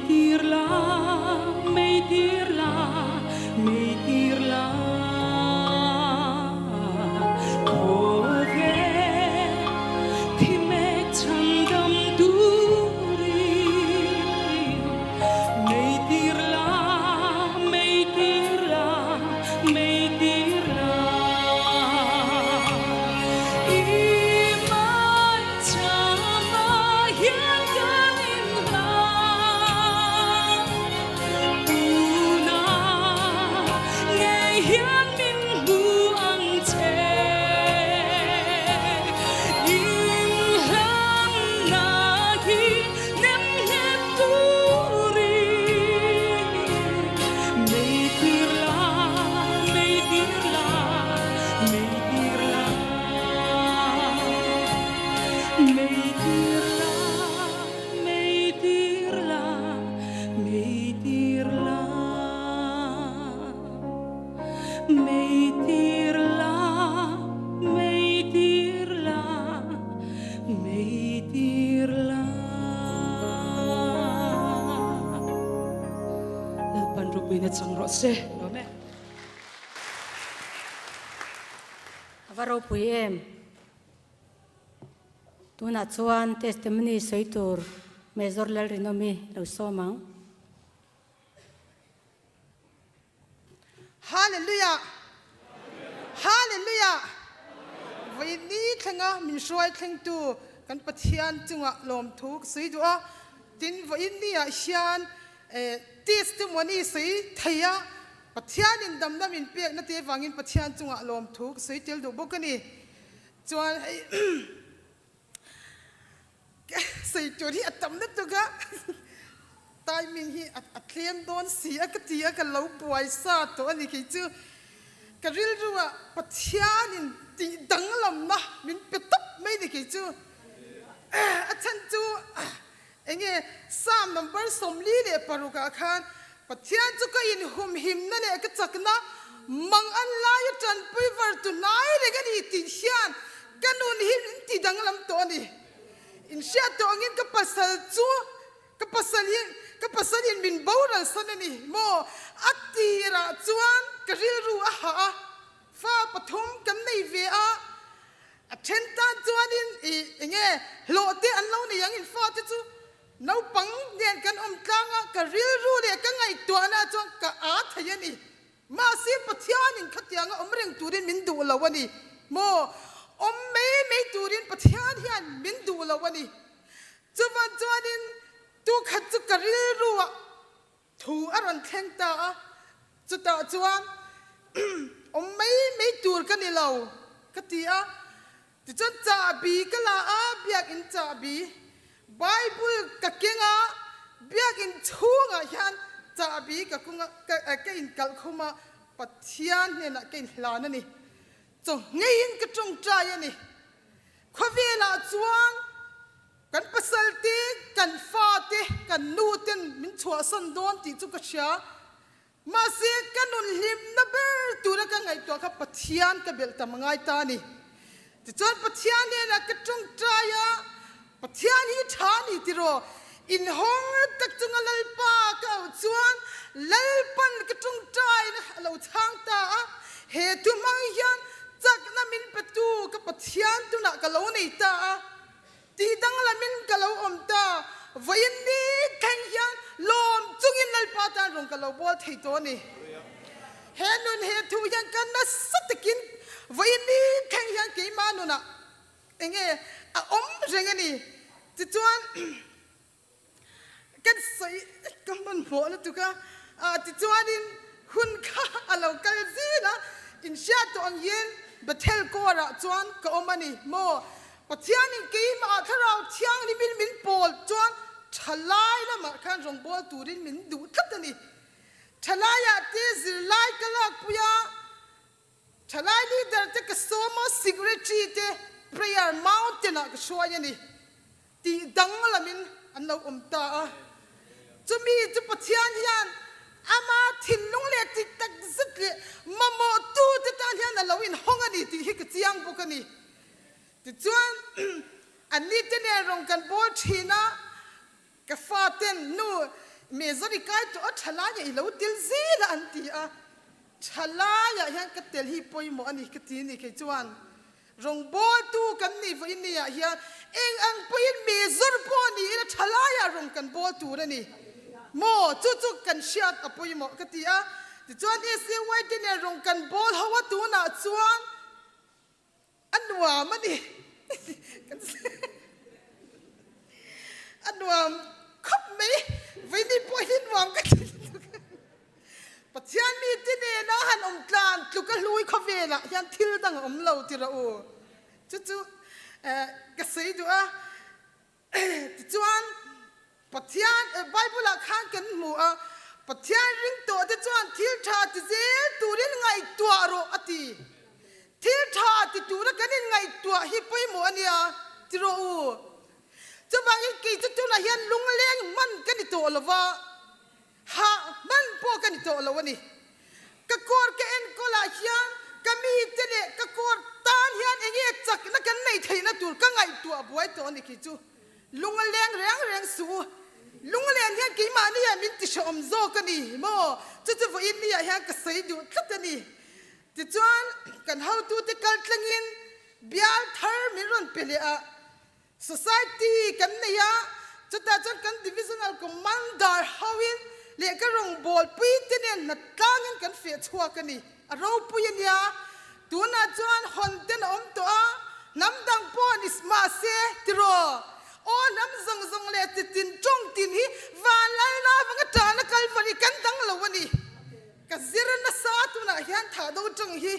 Mei tir la, mei tir la, mei tir la. Khawvel thi mek chhandam turin. Mei tir la, mei tir la, mei tir la. I mai chama hian kan inhlan. Tuna ngei hian min hmu ang che. Inhlanna hi nem nghet turin. Mei tir la, mei tir la, mei tir la. Mei tir la, mei tir la, mei tir la. Mei tir la, mei tir la, mei tir la. Lalpan ropuina chang rawh se. Lawm e. A va ropui em? Tunah chuan testimony sawi tur Major Lalrinawmi lo sawm ang. Hallelujah! Hallelujah! Vawiin thlenga min hruai thlengtu kan Pathian chungah lawmthu ka sawi duh a. Tin, vawiin niah hian testimony sawi thei a, Pathianin damna min pekna te vangin Pathian chungah lawmthu ka sawi tel duh bawk a ni. Chuan hei sawi tur hi a tam lutuk a, timing hi a tlem dawn si a ka ti a, ka lo buai sa tawh a ni kei chu. Ka rilru ah Pathianin tih danglamna min pe tawp mai ni kei chu. A chhan chu enge Psalm number 46 ah khan Pathian chu ka inhumhimna leh ka chakna mang an lai a tanpui var tu hnai reng a ni tih hian ka nun hi min ti danglam tawh a ni. Inhriat tawh angin ka pasal chu ka pasal hi ka pasal in min boral san a ni maw? A tirah chuan ka rilru a hah a, fa pathum kan nei ve a, a then tan chuanin i enge hlawh te an lo nei ang in fate chu Naupang nen kan awm tlang a, ka rilru leh ka ngaihtuahna chuan ka aa thei a ni. Mahse, Pathianin khatianga awm reng turin min duh lo a ni maw? Awm mai mai turin Pathian hian min duh lo a ni. Chuvan chuanin tukhat chu ka rilruah Thu a rawn thleng ta a, chutah chuan awm mai mai tur ka ni lo ka ti a. Tichuan chahbi ka la a, biakinn chahbi, Bible ka keng a, biakinn chhungah hian chahbi ka kung a, ka inkalh khum a, Pathian hnenah ka inhlan a ni. Chaw ngeiin ka tawngtai a ni. Khawvelah chuan Kan pasal te, kan fa te, kan nu ten min chhuahsan dawn tih chu ka hria. Mahse, ka nun hlimna ber tura ka ngaihtuah kha Pathian ka belh tam a ngai ta a ni. Tichuan Pathian hnenah ka tawngtai a, Pathian hi tha a ni tiraw? Inhawng tak chunga Lalpa ka auh chuan Lalpan ka tawngtaina a lo chhang ta a, he thu hmang hian chakna min petu ka Pathian tunah ka lo nei ta a. Tih danglamin ka lo awm ta. Vawiin ni thleng hian lawm chungin Lalpa tan rawn ka lo bawl thei tawh a ni. He nun he thu hian ka nasa takin vawiin ni thleng hian keimah nunah enge a awm reng a ni. Tichuan. Kan sawi ka hmanhmawh lutuk a, tichuanin hun kha a lo kal zel a, inhriat tawh ang hian Bethel Corps-ah chuan ka awm a ni maw? Pathianin keimahah Thlarau Thianghlimin min pawl chuan thalai lamah khan rawngbâwl turin min duh tlat a ni. Thalaiah te zirlai ka lakpui a, Thalai leader te ka sawm a, secretary te prayer mountain ah ka hruai a ni tih danglamin an lo awm ta a. Chumi chu Pathian hian ama thinlung leh tih tak zet leh mamawh tu te tan hian a lo inhawng a ni tih hi ka chiang bawk a ni. Tichuan anni te nen rawn kan bawl thin a, Ka faten nu Mezawr i kai tawh a thalaiah i lo tel zel a an ti a, thalaiah hian ka tel hi pawimawh a ni ka ti a ni kei chuan. Rawngbawltu kan nih vawiin ni ah hian eng ang pawhin mezawr pawh ni ila thalaiah rawng kan bawl tur a ni maw? Chu chu kan hriat a pawimawh ka ti a. Tichuan SAY te nen rawng kan bawl ho a tunah chuan A nuam a ni. A nuam khawp mai. Vaini pawh hi nuam ka ti lutuk. Pathian mite nena han awm tlan tluk a hlui khawvelah hian thil dang a awm lo ti rawh u. Chu chu ka sawi duh a. Tichuan, Pathian, Bible-ah khan kan hmu a, Pathian ring tawhte chuan thil tha ti zel turin ngaihtuah rawh a ti. Thil tha ti tura kan inngaihtuah hi pawimawh a nia, ti rawh u. Chuvangin kei chu tunah hian lungleng hman ka ni tawh lo va. Hah hman pawh ka ni tawh lo a ni. Ka kawr ka enkawlah hian ka mite leh ka kawr tan hian eng nge chakna kan neih theihna tur ka ngaihtuah buai tawh a ni khi chu. Lung a leng reng reng suh u. Lunglen hian keimahni ah min ti hrehawm zawk a ni maw? Chu chu vawiin ni ah hian ka sawi duh tlat a ni. Tichuan kan hotute kal tlangin bial thar min rawn pe leh a. Society kan nei a, chutah chuan kan Divisional Commander hoin leh ka rawngbawlpui te nen hna tlangin kan feh chhuak a ni. A ropui a nia. Tunah chuan hawn ten a awm tawh a, hnam dang pawh ni mahse tiraw? Aw hnam zawng zawng leh chi tin tawng tin hi van lalna avanga tana Kalvari kan dang lo a ni. Ka zir nasa tunah hian thah do tawng hi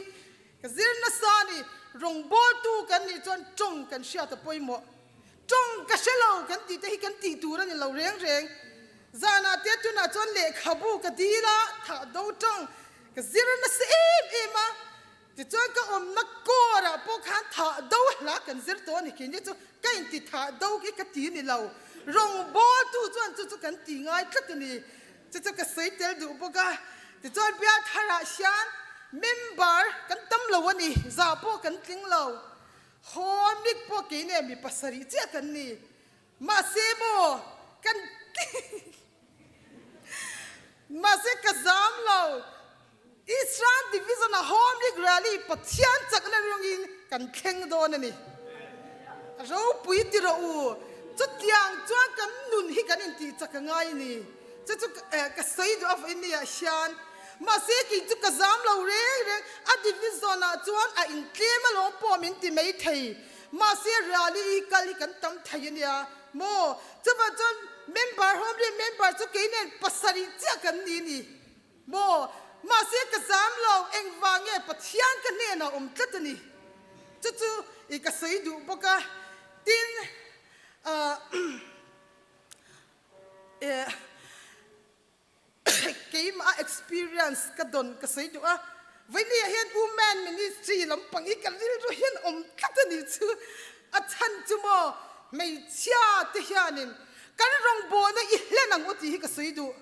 Ka zir nasa a ni, rawngbawltu kan nih chuan tawng kan hriat a pawimawh. Tawng ka hre lo kan tih te hi kan tih tur a ni lo reng reng. Zanah te tunah chuan lehkhabu ka dil a, thah do tawng ka zir nasa em em a, tichuan ka awmna kawrah pawh khan thah do hla kan zir tawh a ni khi ni chu ka inti thah do khi ka ti ni lo. Rawngbawltu chuan chu chu kan ti ngai tlat a ni. Chu chu ka sawi tel duh bawk a, tichuan bial tharah hian member kan tam lo a ni, zah pawh kan tling lo. Hawmik pawh kei nen mi pasarih chiah kan ni. Mahse maw kan mahse ka zam lo. Eastern Division-a Home League Rally Pathian chakna ringin kan thleng dawn a ni. A ropui ti rawh u, chutiang chuan kan nun hi kan intih chak a ngai a ni. Chu chu ka sawi duh avawin ni-ah hian mahse kei chu ka zam lo reng reng, a division-ah chuan a intlem alawm pawh min ti mai thei. Mahse rally i kal hi kan tam thei a nia maw? Chuvang chuan member Home League member chu kei nen pasarih chiah kan ni a ni. Maw? Mahse ka zam lo, engvang nge Pathian ka hnenah awm tlat a ni. Chu chu i ka sawi duh bawk a, tin ah eh keimah experience ka dawn ka sawi duh a, Vawinia hian Women Ministry lampang hi ka rilru hian awm tlat a ni chu, a chhan chu maw hmeichhia te hianin kan rawngbawlna i hlen ang u tih hi ka sawi duh.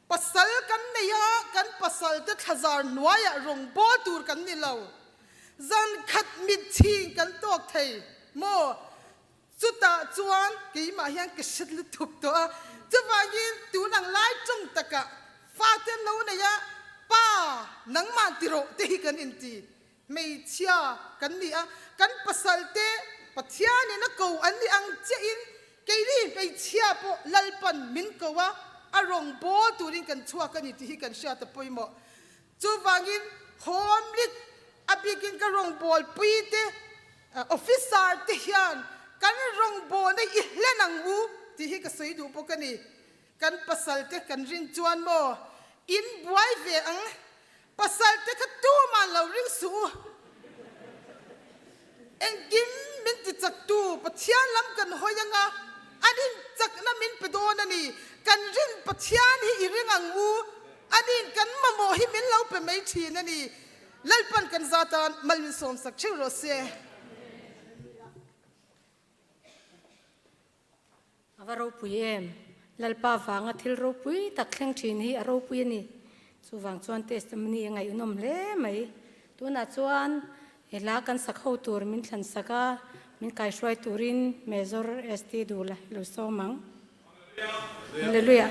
Pasal kan nei a, kan pasalte thlazar hnuaiah rawngbâwl tur kan ni lo. Zan khat mitchhing kan tawk thei maw? Chutah chuan keimah hian ka hre lutuk tawh a, chuvangin tun ang lai tawng takah fate an lo nei a, Pa, nangmah ti rawh te hi kan inti. Hmeichhia kan ni a, kan pasalte Pathianin a ko an ni ang chiahin keini hmeichhia pawh Lalpan min ko a, a rawngbâwl turin kan chhuak a ni tih hi kan hriat a pawimawh. Chuvangin Home League a bikin ka rawngbâwlpui te, officer te hian kan rawngbâwlna i hlen ang u tih hi ka sawi duh bawk a ni. Kan pasalte kan rin chuan maw in buai ve ang? Pasalte kha tuman lo ring suh u. Engkim min ti chaktu Pathian lam kan hawi anga an in chakna min pe dawn a ni. Kan rin Pathian hi i ring ang u. Anin kan mamawh hi min lo pe mai thin a ni. Lalpan kan zatan mal min sawmsak theuh rawh se. A va ropui em? Lalpa vanga thil ropui tak thleng thin hi a ropui a ni. Chuvang chuan testimony a ngaihnawm hle mai. Tunah chuan he hla kan sak ho tur min thlan sak a, min kaihruai turin Major ST Dula i lo sawm ang. Hallelujah.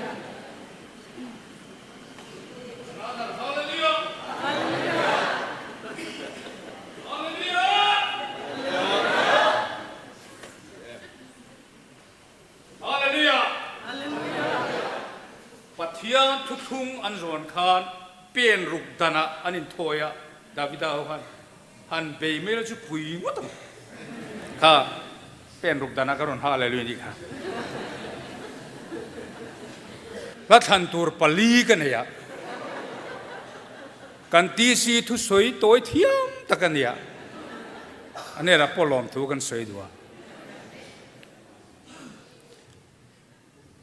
Pathian thuthlung an zawn khan pen ruk danah an inthawi a, Davida ho khan han bei mai la chu pui ngawt ang kha pen ruk danah ka rawn hallelujah nih kha. Hla thlan tur pali ka nei a, kan TC thusawi tawi thiam tak a nia, a hnenah pawh lawmthu kan sawi duh a.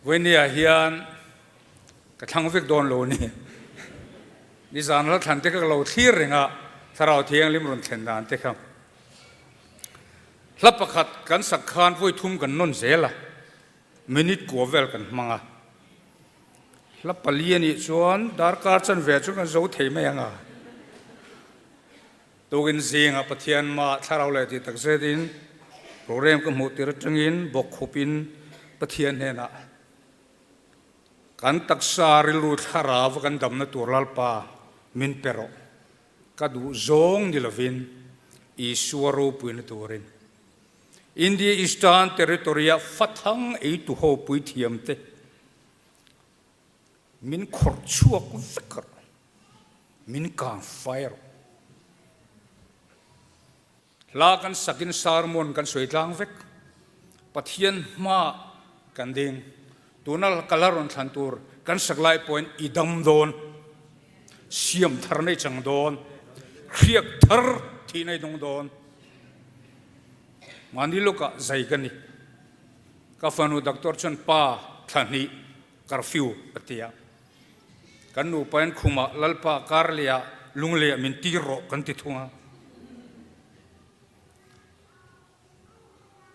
Vawinia hian ka thlang vek dawn lo a ni. Nizan la thlan te kha ka lo thlir reng a, Thlarau Thianghlim rawn thlen dan te kha. Hla pakhat kan sak khan vawi thum kan nawn zel a, minute kua vel kan hmang a. Hla pali a nih chuan darkar chanve chu kan zo thei mai ang a. Tukin zingah Pathian mah thlarau leh tih tak zetin program ka hmuh tir atangin bawkkhupin Pathian hnenah kan taksa rilru thlarau kan damna tur Lalpa min pe rawh ka duh zawng ni lovin Isua ropuina turin India Eastern Territory-a fathang eitu ho puithiamte Min khawrh chhuak vek rawh. Min kang fai rawh. Hla kan sakin sermon kan sawi tlang vek. Pathian hmaah kan ding. Tuna ka la rawn thlan tur kan sak lai pawhin i dam dawn, siam thar nei chang dawn, hriak thar thih nei dawng dawn. Mahni lawkah zai ka ni. Ka fanu doctor chuan pa thla hnih Curfew a ti a. Kan nupa in khumah Lalpa kar leh ah lunglei ah min tir rawh kan ti thung a.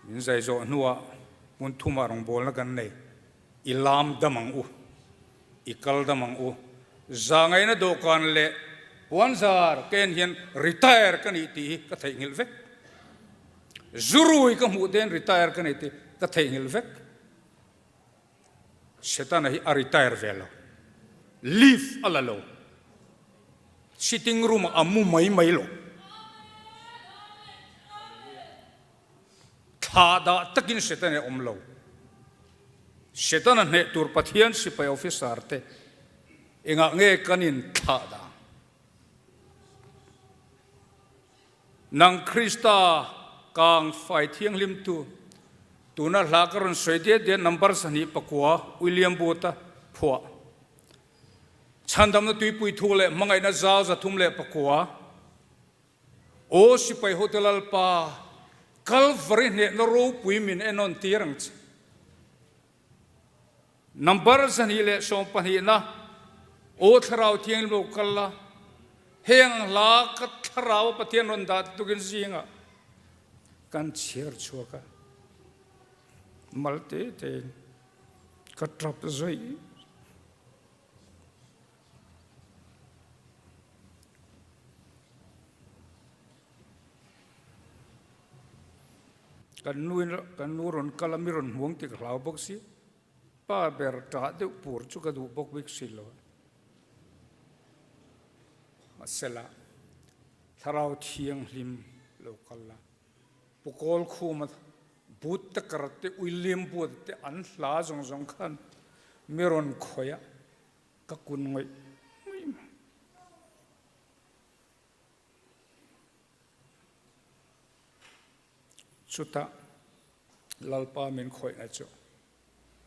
Min zai zawh hnuah hmun thumah rawngbawlna kan nei. I lam dam ang u. I kal dam ang u. Zangaina dawhkan leh puanzar ka en hian retire ka nih tih hi ka theihnghilh vek. Zurui ka hmuh te hian retire ka nih tih ka theihnghilh vek. Setana hi a retire ve lo, leave a la lo, sitting room ah a mu mai mai lo. Thla dah takin Setana hi a awm lo. Setana hneh tur Pathian sipai officer te engah nge kan in thlah dah? Nang Krista kang fai thianghlimtu, tuna hla ka rawn sawi diat diat number 24 William Booth-a phuah. Chhandamna tuipui thu leh hmangaihna zau 309. Aw sipai hote Lalpa, Kalvari hnehna ropui min enawn tir ang che. Number 212na, Aw Thlarau Thianghlim lo kal la, heng hla ka Thlarau a Pathian rawn dah tukin zingah kan chhiar chhuak a, mal te tein ka tap zawih. Kan nu in kan nu rawn kal a mi rawn hmuang tih ka hlau bawk si. Pa ber tah deuh pur chu ka duh bawk bik si lo. Mahsela Thlarau Thianghlim lo kal a, Pu Kawlkhuma but te kar te William Booth te an hla zawng zawng khan mi rawn khawih a, ka kun ngawih ngawih mai. Chutah Lalpa min khawihna chu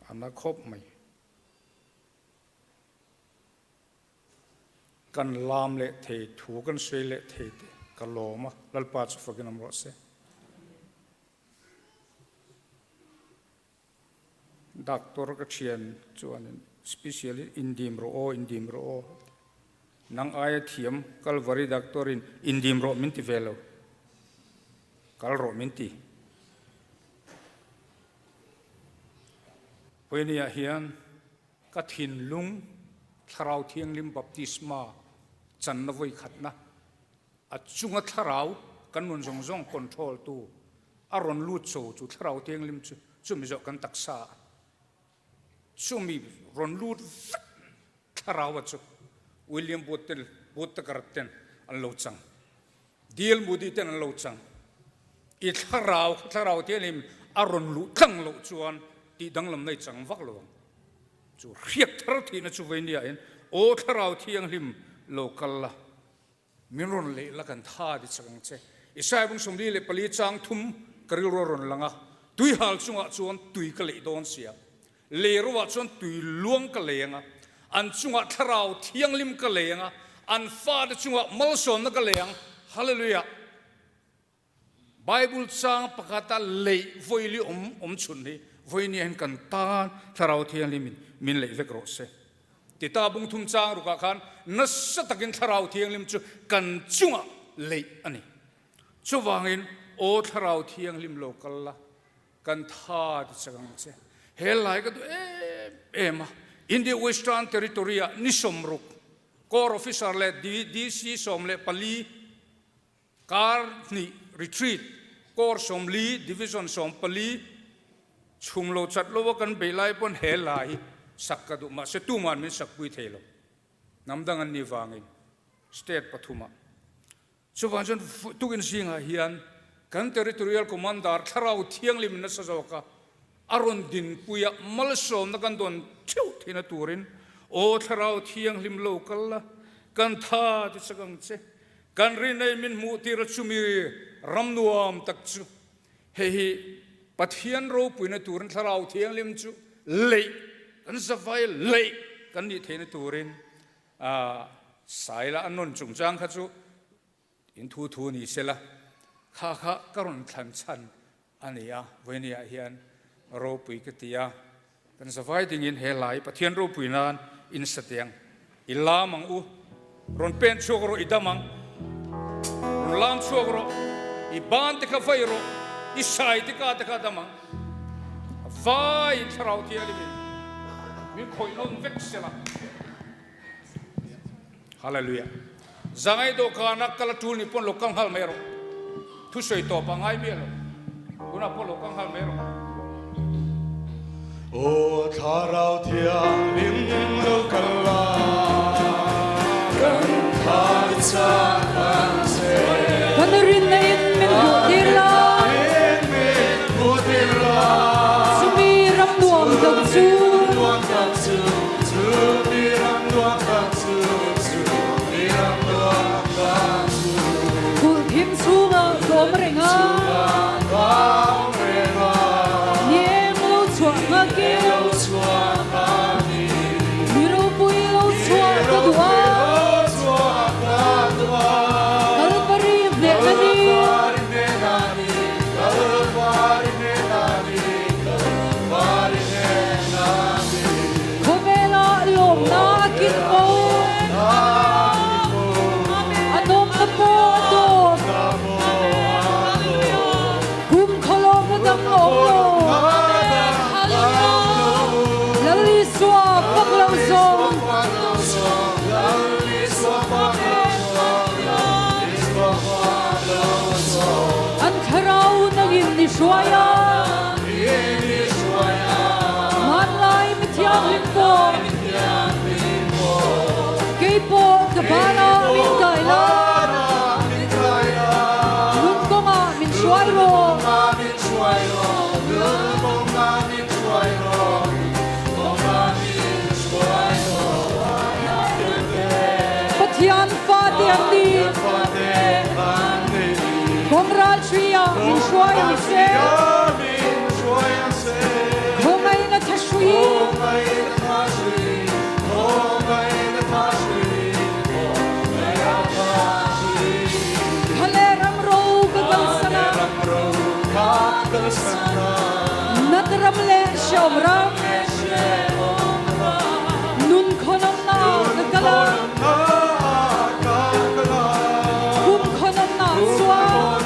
a na khawp mai. Kan lam leh thei, thu kan sawi leh thei te ka lawm a, Lalpa chu fakin awm rawh se. Doctor ka thian chuanin specialist indim rawh aw, indim rawh aw, nang aia thiam Kalvari doctor in indim rawh min ti ve lo, kal rawh min ti. Pawiniah hian ka thinlung Thlarau Thianghlim baptisma channa vawi khatna A chunga thlarau kan nun zawng zawng control tu a rawn lut cho chu thlarau thianghlim chu chumi zawh kan taksa ah chumi rawn lut vek thlarau a chu William Booth ten Booth Tucker ten an lo chang D.L. Moody ten an lo chang i thlarau kha thlarau thianghlim a rawn luh tlang loh chuan tih danglam na i chang vak lo ang. Chu hriak thar thihna chu vei nia in Aw Thlarau Thianghlim lo kal la, min rawn leh la kan tha ti chak ang che. Isaiah bung 44 chang thum ka rilru a rawn lang a, tuihal chungah chuan tui ka leih dawn sia, lei rovah chuan tui luang ka lei ang a, an chungah Thlarau Thianghlim ka lei ang a, an fate chungah malsawmna ka lei ang. Hallelujah! Bible chang pakhata leih vawili awm awm chhun hi vawinia hian kan tan Thlarau Thianghlim in min leih vek rawh se. Tita bung thum chang rukah khan nasa takin Thlarau Thianghlim chu kan chungah leih a ni. Chuvangin Aw Thlarau Thianghlim lo kal la, kan tha ti chak ang che. He lai ka duh em em a, India Western Territory ah ni 60 Corps Officer leh DC 14, Kar hnih retreat, Corps 40, Division 14, chhum lo chat lo a kan beih lai pawn he la hi sak ka duh mahse tuman min sak pui thei lo. Hnam dang an nih vangin state pathumah. Chuvang chuan tukin zingah hian kan Territorial Commander Thlarau Thianghlim nasa zawka a rawn dinpui a, malsawmna kan dawn theuh theihna turin Aw Thlarau Thianghlim lo kal la, kan tha ti chak ang che. Kan rinei min hmuh tir a chumi ram nuam tak chu hei hi Pathian ropuina turin Thlarau Thianghlim chu leih kan zavai leih kan nih theihna turin Saila a nawn chungchang kha chu In thu thu ni sela, kha kha ka rawn thlan chhan a ni a, vawinia hian ropui ka ti a, kan zavai dingin he lai Pathian ropui nan in sa teh ang, i lam ang u, rawn pen chhuak rawh i dam ang, rawn lam chhuak rawh, i ban te kha vai rawh, i sai te ka te kha dam ang, a vaiin Thlarau Thianghlimin min khawih nawn vek sela. Hallelujah. Zangai dawhkana kal a tul ni pawn lo kal nghal mai rawh. Thusawi tawp a ngai miah lo. Tunah pawh lo kal nghal mai rawh. Aw Thlarau Thianghlim lo kal la, kan thar chak ang che. Kan rinna in min hmuh tir la. Min hmuh tir la. Chumi ram nuam tak chu. Nuam tak chu. Chumi ram nuam tak chu, chumi ram nuam tak chu. Kulh thim chhungah ka awm reng a. Chhungah ka awm reng a. Ni eng lo chhuah nghakin. Ni eng lo chhuah nghakin. Ni ropui lo chhuah ka duh a. Ni ropui lo chhuah ka duh a. Kalvari hnehna ni. Kalvari hnehna ni, Kalvari hnehna ni, Kalvari hnehna ni. Khawvela lawmna a kin fo. A nawmna pawh a dawm. Kum khawlawmna dang a awm lo. Lal Isua fak lo zawng. An thlarau nangin ni hruai a. Hmanlai mithianghlim pawh kei pawh ka banah min kai la, nun kawngah min hruai rawh. Pathian fate an ni. Kawng ralhri ah min hruai ang che. Khawngaihna tha hrui. Khale ram ro ka kalsan a. Nat ram le hreawm ram. Nun khawnawmnak ka kal a. Kum khawnawmnak chuan.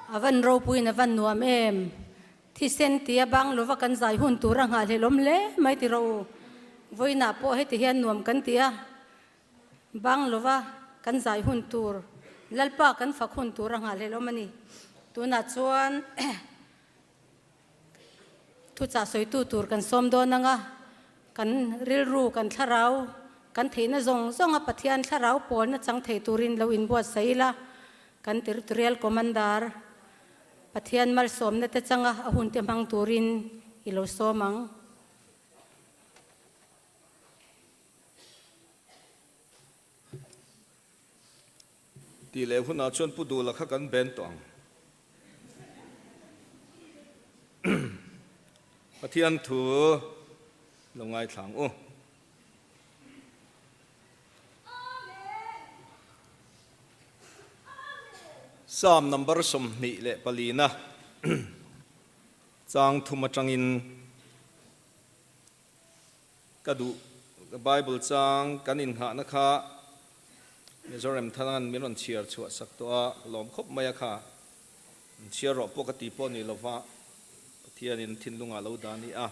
A van ropuiin a van nuam em. Thisen tia bang lova kan zai hun tur a nghahhlelawm hle mai ti rawh u. Vawiinah pawh heti hian nuam kan ti a, bang lova kan zai hun tur, Lalpa kan fak hun tur a nghahhlelawm a ni. Tunah chuan. Thuchah sawitu tur kan sawm dawn anga, kan rilru, kan thlarau, kan theihna zawng zawnga Pathian thlarau pawlna chang thei turin lo inbuatsaih ila, kan Territorial Commander Pathian malsawmna te changa a hunte hmang turin i lo sawm ang. Tih leh hunah chuan Pu Dula kha kan ben tawh ang. Pathian thu lo ngaithla ang u. Psalm number 24 na chang thum atangin Ka duh ka Bible chang kan inghahna kha Mizoram Thangan min rawn chhiar chhuah sak tawh a, ka lawm khawp mai a kha. Min chhiar rawh pawh ka ti pawh ni lova, Pathianin thinlungah lo dah a ni a.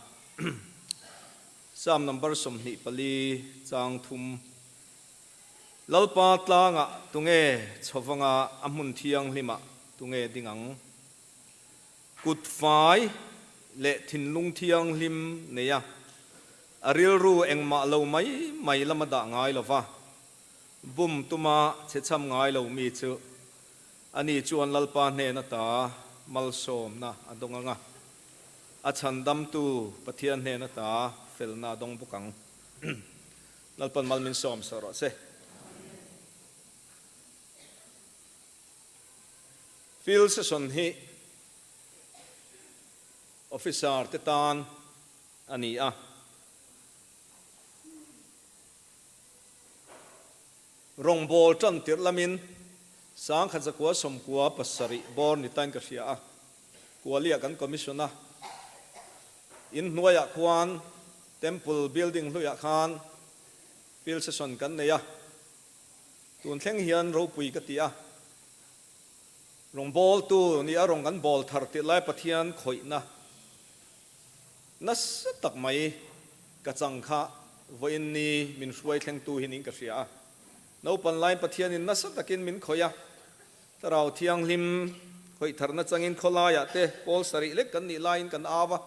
Psalm number 24 chang thum Lalpa tlangah tunge chhovanga a hmun thianghlimah tunge ding ang? Kut fai leh thinlung thianghlim nei a, a rilru engmah lo mai mai lama dah ngai lo va, bum tuma chhechham ngai lo mi chu ani chuan Lalpa hnen ata malsawmna a dawng ang a, a chhandamtu Pathian hnen ata felna a dawng bawk ang. Lalpan mal min sawm sawh rawh se. Field session hi officer te tan a ni a. Rawngbâwl ṭan tirh lamin 1997 bawr ni tain ka hria a, Kualia kan commission a. In hnuaiah khuan Temple building hluiah khan field session kan nei a. Tun thleng hian ropui ka ti a, rawngbawltu nia rawn kan bawl thar tih lai Pathian khawihna nasa tak mai ka chang kha vawiin ni min hruai thlengtu hi niin ka hria a. Naupan laiin Pathianin nasa takin min khawih a, Thlarau Thianghlim khawih tharna changin khawlaiah te pawl sarih lek kan nih laiin kan au a.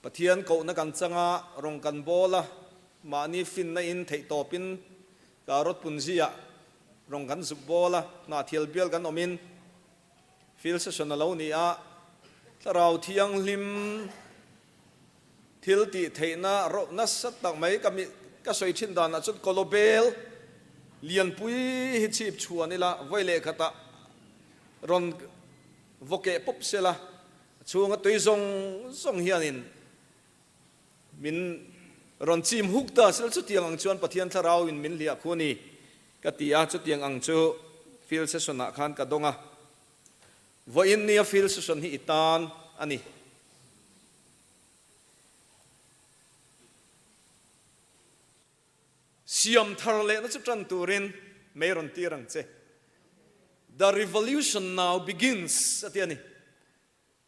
Pathian kohna kan chang a, rawn kan bawl a, mahni finna in theihtawpin ka rawt punzia rawn kan zuk bawl a, hnahthial bial kan awmin field session a lo ni a, Thlarau Thianghlim thil tih theihna rawh nasa tak mai ka mi ka sawi thin danah chuan kawlawbel lianpui hi chhip chhuan ila vawi leh khatah rawn vawkeh pawp sela. A chhunga tui zawng zawng hianin min rawn chim huk ta sel chutiang ang chuan Pathian Thlarauin min hliah khu a ni ka ti a, chutiang ang chu field session ah khan ka dawng a, vawiin nia field session hi i tan a ni. Siam thar lehna chu tan turin mei rawn tir ang che. The revolution now begins a ti a ni.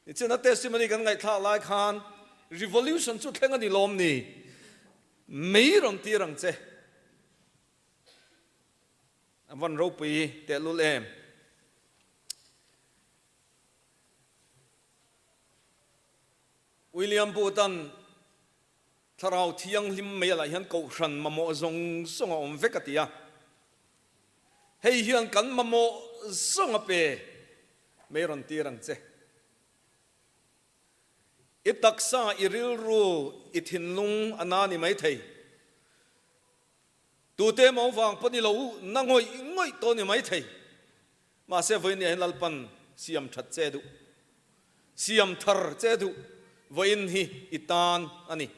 Nichina testimony kan ngaihthlak lai khan revolution chu thleng a ni lawm ni? Mei rawn tir ang che. A van ropui tehlul em? William Booth-a'n Thlarau Thianghlim mai alah hian Kohhran mamawh zawng zawng a awm vek a ti a. Hei hian kan mamawh zawng a pe mai rawn tir ang che. I taksa, i rilru, i thinlung a na ni mai thei. Tute emaw vang pawh ni lo na ngawih ngawih tawh ni mai thei. Mahse vawiin hian Lalpan siam that che duh, siam thar che duh vawiin hi i tan a ni.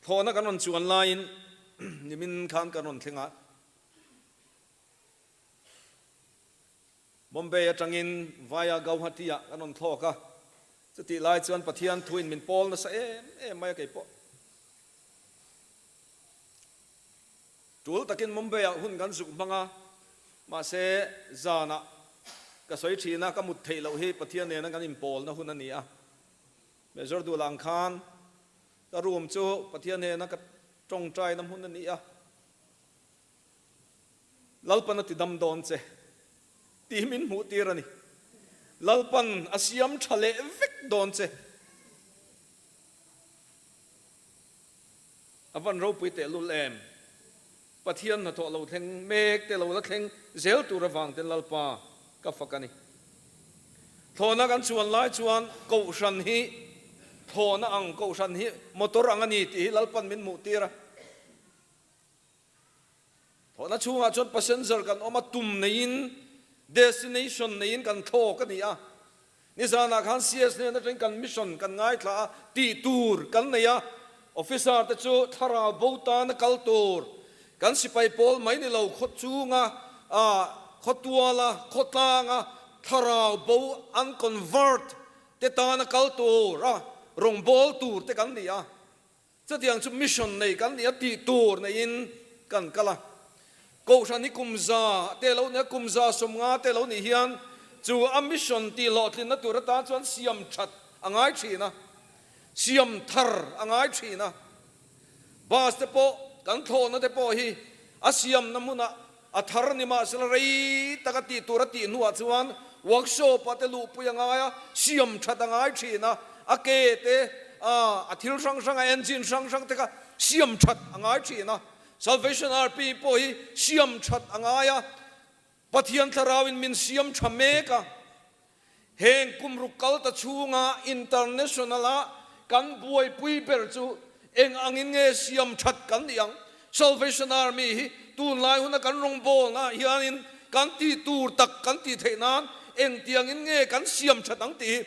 Thlawhna kan rawn chuan laiin nimin khan kan rawn thleng a, Bombay atangin via Gauhati-ah kan rawn thlawk a, chutih lai chuan Pathian thuin min pawl nasa em em mai a keipawh. Tul takin Mumbai-ah hun kan zuk hmang a, mahse zanah ka sawi thin a, ka mut theih loh hi Pathian nena kan inpawlna hun a ni a. Major Dula ang khan ka room chu Pathian nena ka tawngtaina hmun a ni a, Lalpan a ti dam dawn che tih min hmuh tir a ni. Lalpan a siam tha leh vek dawn che. A van ropui tehlul em? Pathian hnathawh lo thleng mek te lo la thleng zel tur avang ten Lalpa ka fak a ni. Thlawhna kan chuan lai chuan Kohhran hi thlawhna ang, Kohhran hi motor ang a ni tih hi Lalpan min hmuh tir a. Thlawhna chhungah chuan passenger kan awm a, tum neiin, destination neiin kan thlawk a ni a. Nizanah khan CS hnen atangin kan mission kan ngaithla a, tih tur kan nei a, officer te chu thlarau bo tana kal tur, kan sipai pawl mai ni lo khaw chunga, khaw tuala, khaw tlanga thlarau bo an convert te tana kal tur a, rawngbâwl tur te kan ni a. Chutiang chu mission nei kan nih a tih tur neiin kan kal a. Kohhran hi kum za te lo nia, kum za 50 te lo nih hian chu a mission tih hlawhtlinna tur atan chuan siam that a ngai thin a, siam thar a ngai thin a. Bus te pawh kan thlawhna te pawh hi a siamna hmunah a thar ni mahsela rei taka tih tur a tih hnuah chuan workshop ah te luhpui a ngai a, siam that a ngai thin a, a ke te, a thil hrang hrang, a engine hrang hrang te kha siam that a ngai thin a, Salvation Army pawh hi siam that a ngai a, Pathian thlarauin min siam tha mek a. Heng kum ruk kal ta chhunga international a kan buaipui ber chu eng angin nge siam that kan nih ang? Salvation Army hi tunlai huna kan rawngbawlna ah hianin kan tih tur tak kan tih theih nan engtiangin nge kan siam that ang tih hi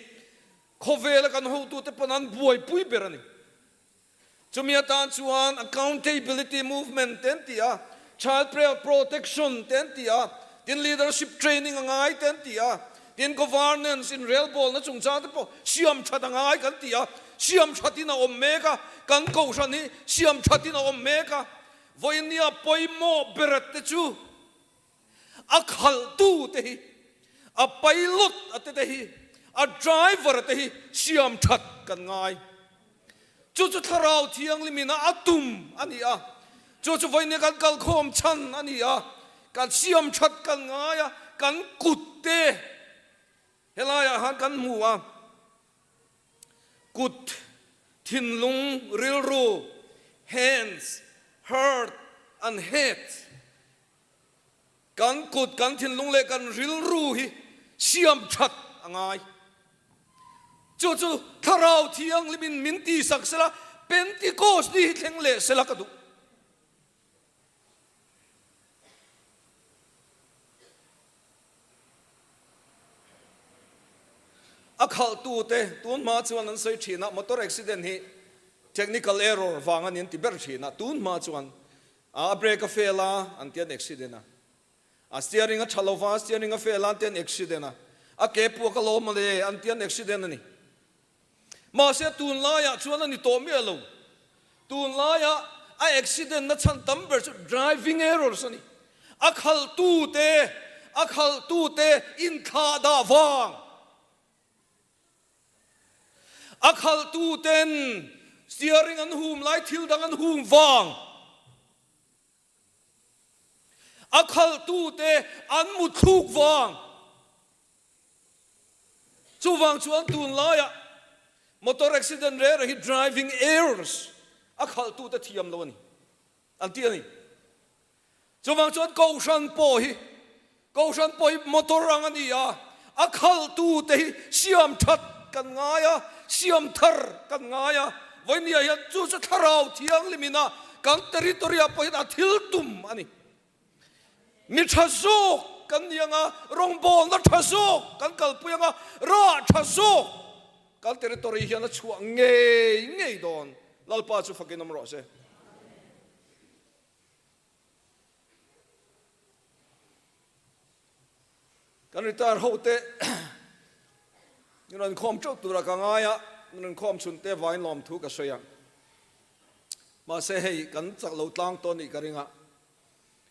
khawvela kan hotute pawn an buaipui ber a ni. Chumi atan chuan accountability movement te an ti a, child protection te an ti a, tin leadership training a ngai te an ti a, tin governance inrelbawlna chungchang te pawh siam that a ngai kan ti a, siam thatin a awm mek a, kan kohhran hi siam thatin a awm mek a, vawinia pawimawh beret te chu a khalhtu te hi, a pilot a te te hi, a driver a te hi siam that kan ngai. Chu chu Thlarau Thianghlim ina a tum a ni a, chu chu vawiin kan kalkhawm chhan a ni a, kan siam that kan ngai a, kan kut te helaiah khan kan hmu a, kut, thinlung, rilru, hands, heart and head, Kan kut, kan thinlung leh kan rilru hi siam that a ngai. Chu chu Thlarau Thianghlimin min tihsak sela, Pentecost ni hi thleng leh sela ka duh. A khalhtute tun hma chuan an sawi thin a, motor accident hi technical error vang a ni an ti ber thin a, tun hma chuan A brake a fail a, an ti an accident a. A steering a tha lo va, steering a fail a, an ti an accident a. A ke puak a lawm mawle, an ti an accident a ni. Mahse tunlaiah chuan a ni tawh miah lo. Tunlaiah a accident na chhan tam ber chu driving errors a ni. A khalhtute, a khalhtute inthlah dah vang. A khalhtuten steering an hum lai thil dang an hum vang. A khalhtute an muthluk vang. Chuvang chuan tunlaiah motor accident rere hi driving errors a khalhtute thiam lo a ni an ti a ni. Chuvang chuan Kohhran pawh hi Kohhran pawh hi motor ang a ni a, a khalhtute hi siam that kan ngai a, siam thar kan ngai a. Vawinia hian chu chu Thlarau Thianghlimin a kan territory-ah pawh hian a thil tum a ni. Mi tha zawk kan ni ang a, rawngbawlna tha zawk kan kalpui ang a, rah tha zawk kan territory hian a chhuah ngei ngei dawn. Lalpa chu fakin awm rawh se. Kan retire ho te min rawn khawm teuh tura ka ngai a, min rawn khawm chhun te vangin lawmthu ka sawi a. Mahse hei kan chak lo tlang tawh nih ka ring a,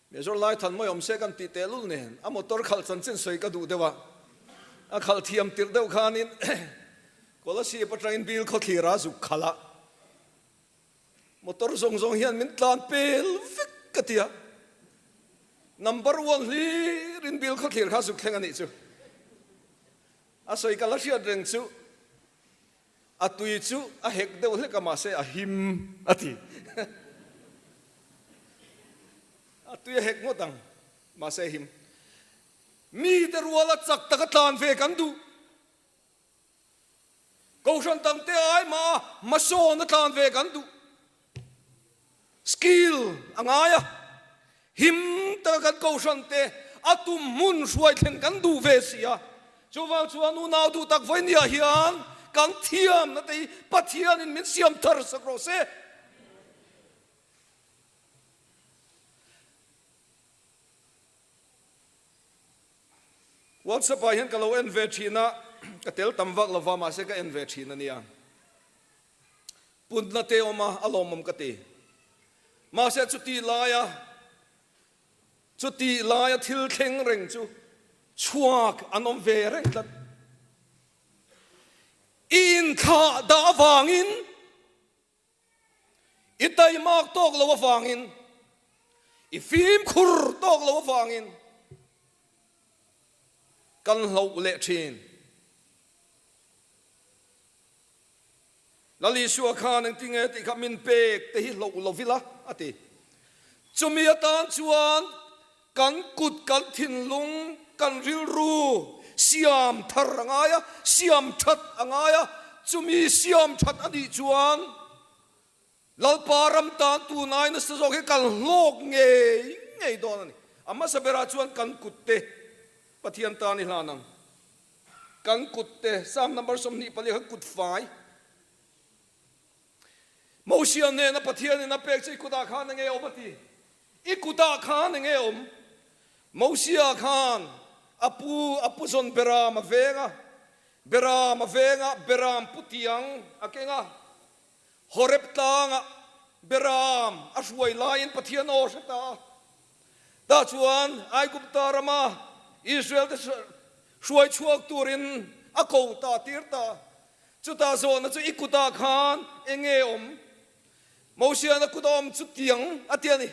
Major lai than mawi awm se kan tih tehlul nen a motor khalh chanchin sawi ka duh deuh a, a khalh thiam tirh deuh khanin Kolasib atangin Bill khawthlir a zuk khalh a. Motor zawng zawng hian min tlan pel vek ka ti a, number one hlir in bill khawthlir kha zuk thleng a nih chu. A sawi ka la hriat reng chu a tui chu a hek deuh hlek a mahse a him a ti. A tui a hek ngawt ang mahse a him. Mite ruala chak taka tlan ve kan duh. Kohhran dangte ai mah a hmasawn a tlan ve kan duh. Skill a ngai a, him taka kan kohhran te a tum hmun hruai thlen kan duh ve si a. Chuvang chuan unau duh tak vawinia hian kan thiamna te hi Pathianin min siam thar sak rawh se. WhatsApp ah hian ka lo en ve thin a, ka tel tam vak lova mahse ka en ve thin a nia. Punna te awm a, a lawmawm ka ti. Mahse chuti laia chuti laia thil thleng reng chu chhuak an awm ve reng tlat. I inthlah dah avangin I taimak tawk lo avangin, i fimkhur tawk lo avangin kan hloh leh thin. Lal Isua khan engtinge tih kha min pek te hi hloh lo vila a ti. Chumi atan chuan kan kut, kan thinlung, kan rilru siam thar a ngai a, siam that a ngai a, chumi siam that a nih chuan Lalpa ram tan tunai nasa zawk hi kan hlawk ngei ngei dawn a ni. A hmasa berah chuan kan kut te Pathian tan i hlan ang. Kan kut te, Psalm number 24 khan kut fai. Mosia hnena Pathianin a pek chu i kutah khan enge awm a ti? I kutah khan enge awm? Mosia khan a pu a pu zawn Beram a veng a, Beram a veng a, Beram pu tiang a keng a, Horeb tlangah Beram a hruai laiin Pathian aw hre ta a. Tah chuan Aigupta rama Israel te hruai chhuak turin a ko ta tir ta. Chutah zawhna chu i kutah khan eng nge awm? Mosiana kut a awm chu tiang a ti a ni.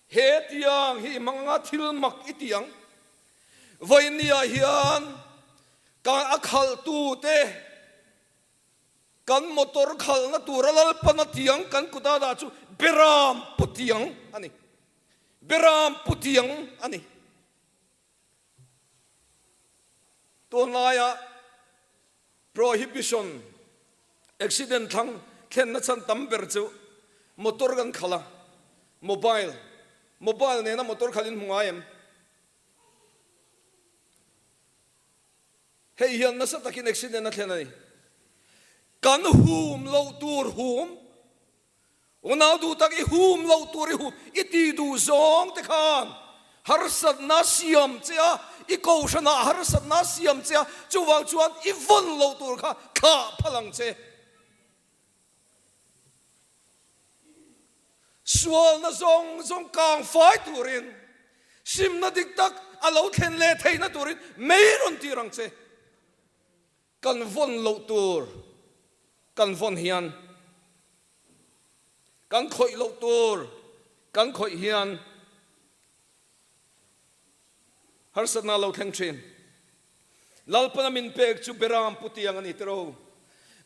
He tiang hi i hmang anga thil mak i ti ang. Vawiinniah hian ka a khalhtute kan motor khalhna tura Lalpana tiang kan kuta dah chu Beram pu tiang a ni. Beram pu tiang a ni. Tunlaia Prohibition accident thlang thlenna chhan tam ber chu motor kan khalh a, mobile, mobile nena motor khalh in hmu ngai em? Hei hian nasa takin accident a thlen a ni. Kan hum loh tur hum Unau duh tak i hum loh tur i hum i ti duh zawng te khan harsatna siam che a, i kohhranah harsatna siam che a, chuvang chuan i vawn loh tur kha thlah phal ang che. Sualna zawng zawng kang fai turin, simna dik tak a lo thlen leh theihna turin mei rawn tir ang che. Kan vawn loh tur kan vawn hian, kan khawih loh tur kan khawih hian harsatna a lo thleng thin. Lalpana min pek chu Beram pu tiang a ni tiro.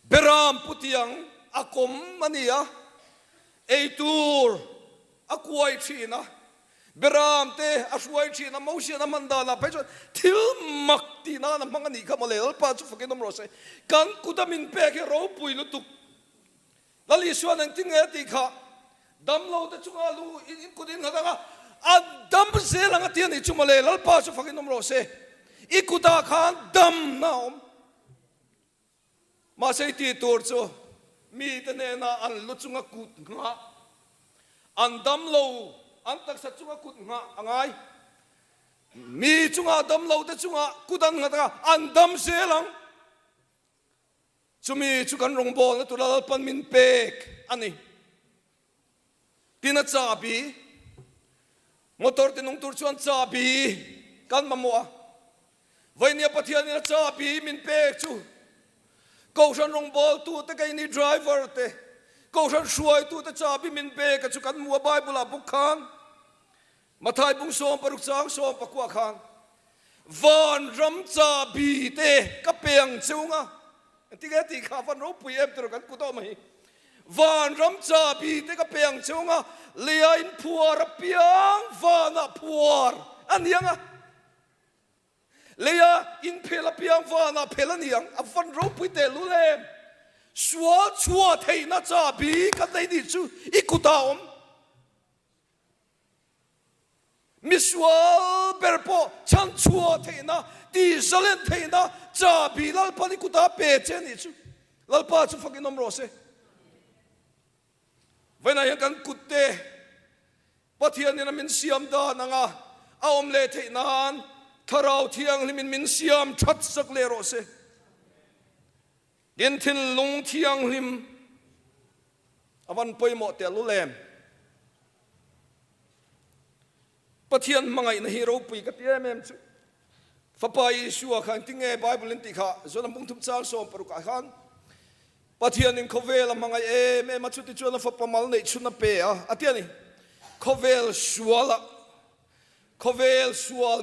Beram pu tiang a kawm a ni a, ei tur a kuai thin a, Beram te a hruai thin a, Mosian a hman danah phei chuan thil mak tih nan a hmang a nih kha mawle, Lalpa chu fakin awm rawh se. Kan kut a min pek hi ropui lutuk. Lal Isuan engtin nge a tih kha, damlo te chunga lu in kut in nghat ang a, a dam zel ang a ti a nih chu mawle, Lalpa chu fakin awm rawh se. I kutah khan damna a awm. Mahse i tih tur chu mite hnena an lu chunga kut nghah, an dam lo, an taksa chunga kut nghah a ngai. Mi chunga dam lo te chunga kut an nghat a, an dam zel ang. Chumi chu kan rawngbawlna tura Lalpan min pek a ni. Tin a chahbi, motor tinung tur chuan chahbi kan mamawh a. Vainia Pathianin a chahbi min pek chu Kohhran rawngbawltute keini driver te, Kohhran hruaitute chahbi min pek a chu kan hmu a Bible ah bawk khan Mathai bung 16 chang 19 khan. Vanram chahbi te ka pe ang che unga. Engtin nge tih kha van ropui em tiraw kan kut awm a hi. Vanram chahbi te ka pe ang che unga, leia in phuar apiang vanah phuar a ni ang a. Leia in phel apiang vanah phel a ni ang, a van ropui tehlul em. Sual chhuah theihna chahbi kan nei nih chu i kutah awm. Misual ber pawh chhanchhuah theihna, tihzalen theihna chahbi Lalpa ni kutah pe che nih chu. Lalpa chu fakin awm rawh se. Vawiinah hian kan kutte Pathianin a min siam dan anga a awm leh theih nan Thlarau Thianghlimin min siam that sak leh rawh se. Tin, thinlung thianghlim a van pawimawh teh lul em? Pathian hmangaihna hi ropui ka ti em em chu. Fapa Isua kha engtin nge Bible in tih kha Jonah bung thum chang 16 ah khan Pathianin khawvel a hmangaih em em a, chutichuan a fapa mal neih chhun a pe a, a ti a ni. Khawvel suala, khawvel sual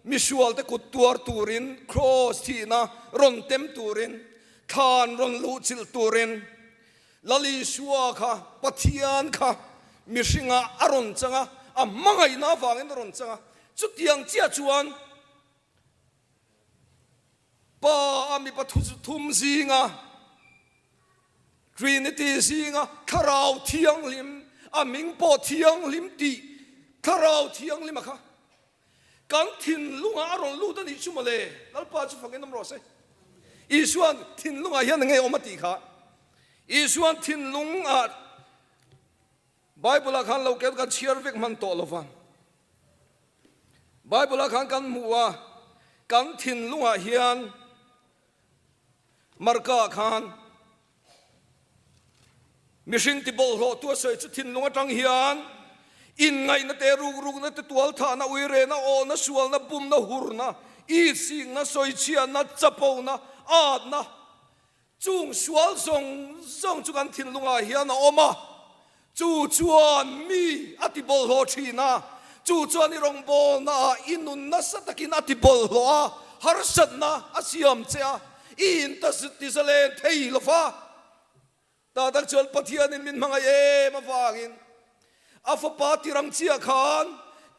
misualte kut tuar turin, kraws thihna rawn tem turin, thlan rawn luhchilh turin Lal Isua kha Pathian kha mihringah a rawn chang a, a hmangaihna avangin a rawn chang a. Chutiang chiah chuan Pa a mipa thum zinga, Trinity zinga Thlarau Thianghlim, a hming pawh Thianghlim tih Thlarau Thianghlima kha kan thinlungah a rawn lut a nih chu mawle. Lalpa chu fakin awm rawh se. Isuan thinlungah hian enge awm a tih kha. Isuan thinlungah Bible-ah khan lo kel kan chhiar vek hman tawh lo va. Bible-ah khan kan hmu a, kan thinlungah hian Marka-ah khan mihring tibawlhhlawhtu a sawi chu thinlung atang hian inngaihna te, rukrukna te, tualthahna, uirehna, awhna, sualna, bumna, hurna, itsikna, sawichhiatna, chapona, atna, Chung sual zawng zawng chu kan thinlungah hian a awm a, chu chuan mi a ti bawlhhlawh thin a, chu chuan i rawngbawlnaah i nun nasa takin a ti bawlhhlawh a, harsatna a siam che a, i intizalen thei lo va. Tah tak chuan Pathianin min hmangaih em avangin A fapa tirang chiah khan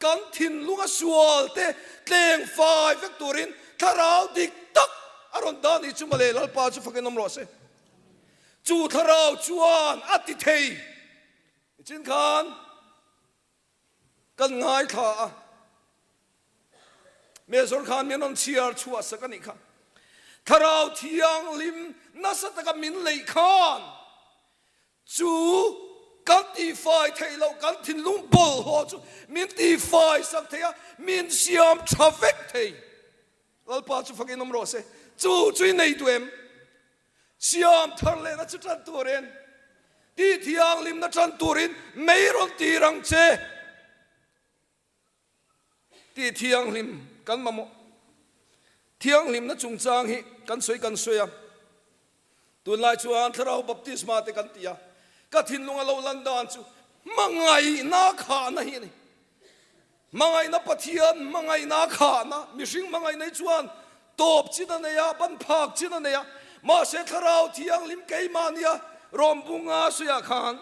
kan thinlunga sual te tleng fai vek turin thlarau dik tak a rawn dah ni chu mawle, Lalpa chu fakin awm rawh se. Chu thlarau chuan a ti thei. Nichin khan kan ngaithla a, Mezawr khan min rawn chhiar chhuah sak a nih kha. Thlarau thianghlim nasa taka min leih khan Chu kan tihfai theih loh kan thinlung bawlhhlawh chu min tihfai sak thei a, min siam tha vek thei. Lalpa chu fakin awm rawh se. Chu chu i nei duh em? Siam thar lehna chu tan turin, tihthianghlimna tan turin mei rawn tir ang che. Tih thianghlim kan mamawh. Thianghlimna chungchang hi kan sawi kan sawi a, tunlai chuan Thlarau Baptisma te kan ti a, ka thinlung a lo lan dan chu hmangaihna khahna hi a ni. Hmangaihna Pathian hmangaihna khahna, mihring hmangaihna hi chuan tawp chin a nei a, ban phak chin a nei a, mahse Thlarau Thianghlim keimahnia rawngbunga sawiah khan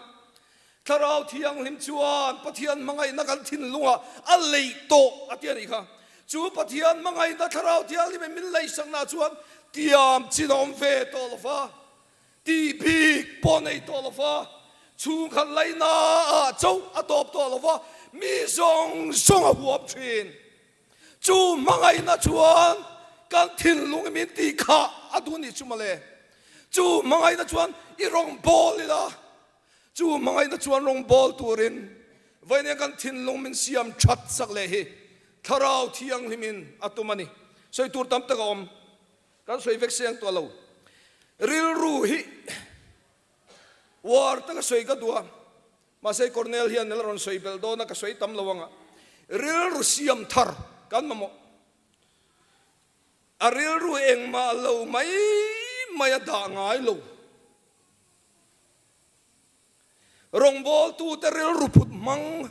Thlarau Thianghlim chuan Pathian hmangaihna kan thinlungah a leih tawh a ti a nih kha. Chu Pathian hmangaihna Thlarau Thianghlim in min leihsakna chuan tiam chin a awm ve tawh lo va, tih bik pawh nei tawh lo va, chhungkhat laihna ah chauh a tawp tawh lo va, mi zawng zawng a huam thin. Chu hmangaihna chuan kan thinlung i min tih khah a duh nih chu mawle. Chu hmangaihna chuan i rawngbâwl ila. Chu hmangaihna chuan rawngbâwl turin vawiin kan thinlung min siam that sak leh hi Thlarau Thianghlimin a tum a ni. Sawi tur tam tak a awm. Kan sawi vek seng tawh lo. Rilru hi uar taka sawi ka duh a, mahse Cornel hian min la rawn sawi belh dawn a, ka sawi tam lo ang a. Rilru siam thar kan mamawh. A rilru engmah lo mai mai a dah ngai lo. Rawngbawltute rilru phut hmang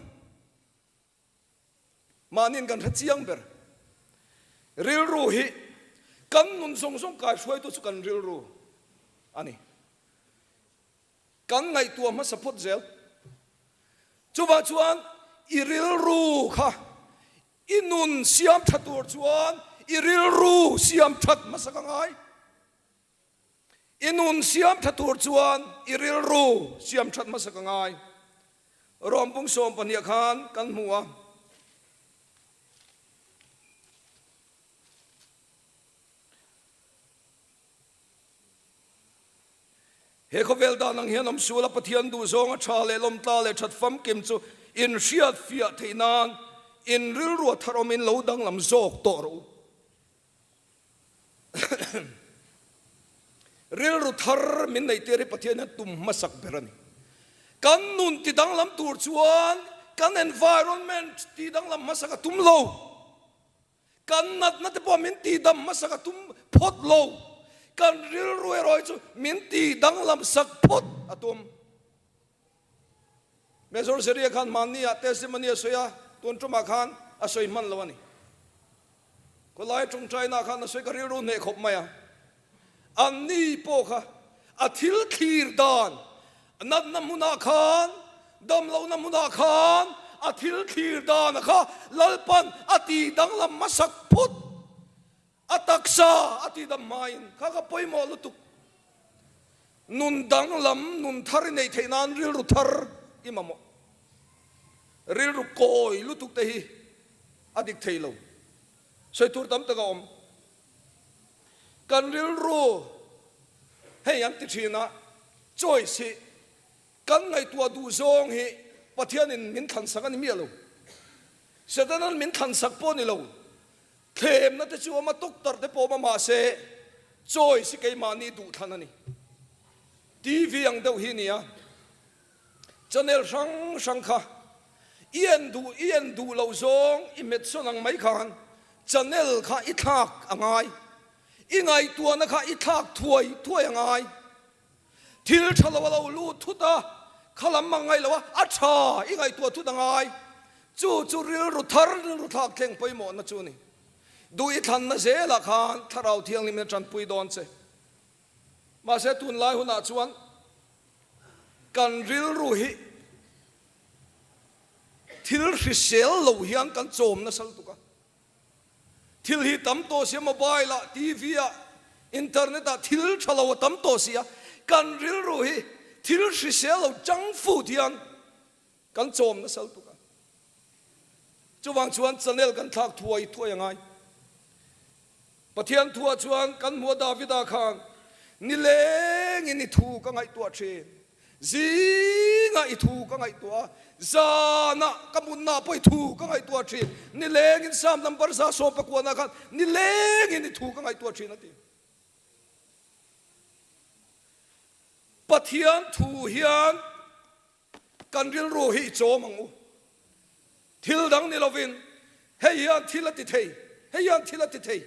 mahniin kan hre chiang ber. Rilru hi kan nun zawng zawng kaihruaitu chu kan rilru a ni. Kan ngaihtuah hmasa phawt zel. Chuvah chuan i rilru kha i nun siam tha tur chuan i rilru siam that hmasa ka ngai. I nun siam tha tur chuan i rilru siam that hmasa ka ngai. Rom pung 12 khan kan hmu a. He khawvel dan ang hian awm sual a Pathian duh zawng a tha leh lawmtla leh that famkim chu in hriat fiah theih nan in rilru a thar awmin lo danglam zawk tawh rawh u. Rilru thar min neih tir hi Pathian hian tum hmasak ber a ni. Kan nun ti danglam tur chuan kan environment ti danglam hmasak a tum lo. Kan natna te pawh min ti dam hmasak a tum phawt lo. Kan rilru erawh hi chu min ti danglam sak phawt a tum. Major Zeria khan mahni ah testimony a sawi a, tun tumah khan a sawi hman lo a ni. Khawlai tawngtaina khan a sawi ka rilru hneh khawp mai a. Anni pawh kha a thil thlir dan natna hmunah khan, damlohna hmunah khan a thil thlir dan a kha Lalpan a ti danglam hmasak phut. A taksa a ti dam hmain kha ka pawimawh lutuk. Nun danglam, nun thar i neih theih nan rilru thar i mamawh. Rilru kawi lutuk te hi a dik thei lo. Sawi tur tam tak a awm. Kan rilru hei an ti thin a, choice hi kan ngaihtuah duh zawng hi Pathianin min thlansak a ni miah lo. Setanan min thlansak pawh a ni lo. Thlemna te chu awm a, tuktarh te pawh awm a, mahse choice hi keimahni duhthlan a ni. TV ang deuh hi a ni a, channel hrang hrang kha i en duh i en duh loh zawng i hmet sawn ang mai khan channel kha i thlak a ngai, i ngaihtuahna kha i thlak thuai thuai a ngai. Thil tha lo a lo lut thut a, kha lam a ngaih lo a, a tha i ngaihtuah thut a ngai. Chu chu rilru thar, rilru thlak thleng pawimawhna chu a ni. Duh i thlanna zelah khan Thlarau Thianghlimin a tanpui dawn che. Mahse tunlai hunah chuan kan rilru hi thil hrisel lo hian kan chawm nasa lutuk a. Thil hi tam tawh sia, mobile ah, TV ah, internet ah thil tha lo a tam tawh sia, kan rilru hi thil hrisel lo junk food hian kan chawm nasa lutuk a. Chuvang chuan channel kan thlak thuai thuai a ngai. Pathian thuah chuan kan hmuh a Davida khan nilengin i thu ka ngaihtuah thin. Zingah i thu ka ngaihtuah a, zanah ka mutna pawh i thu ka ngaihtuah thin. Nilengin Psalm number 119 khan nilengin i thu ka ngaihtuah thin a ti. Pathian thu hian kan rilru hi i chawm ang u. Thil dang ni lovin hei hian thil a ti thei, hei hian thil a ti thei.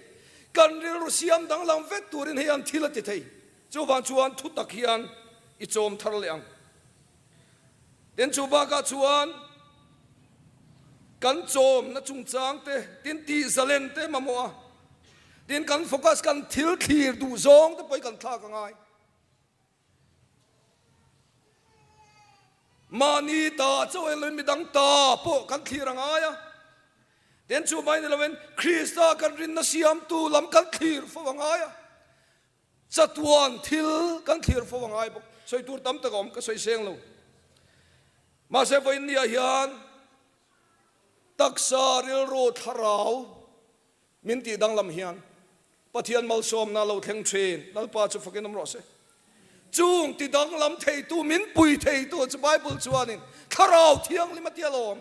Kan rilru siam danglam vek turin hei hian thil a ti thei. Chuvang chuan thutak hian i chawm thar leh ang. Tin chu bakah chuan kan chawmna chungchang te, tin tih zalen te mamawh a, tin kan focus kan thil thlir duh zawng te pawh hi kan thlak a ngai. Mahni ta chauh eng loin midang ta pawh kan thlir a ngai a. Tin chu mai ni loin Krista kan rinna siamtu lam kan thlir fo a ngai a. Chatuan thil kan thlir fo a ngai bawk. Sawi tur tam tak a awm ka sawi seng lo. Mahse vawiin niah hian taksa rilru thlarau Min tih danglam hian Pathian malsawmna lo thleng thin, Lalpa chu fakin awm rawh se. Chung ti danglam theitu, min pui theitu chu Bible chuanin Thlarau Thianghlim a ti alawm.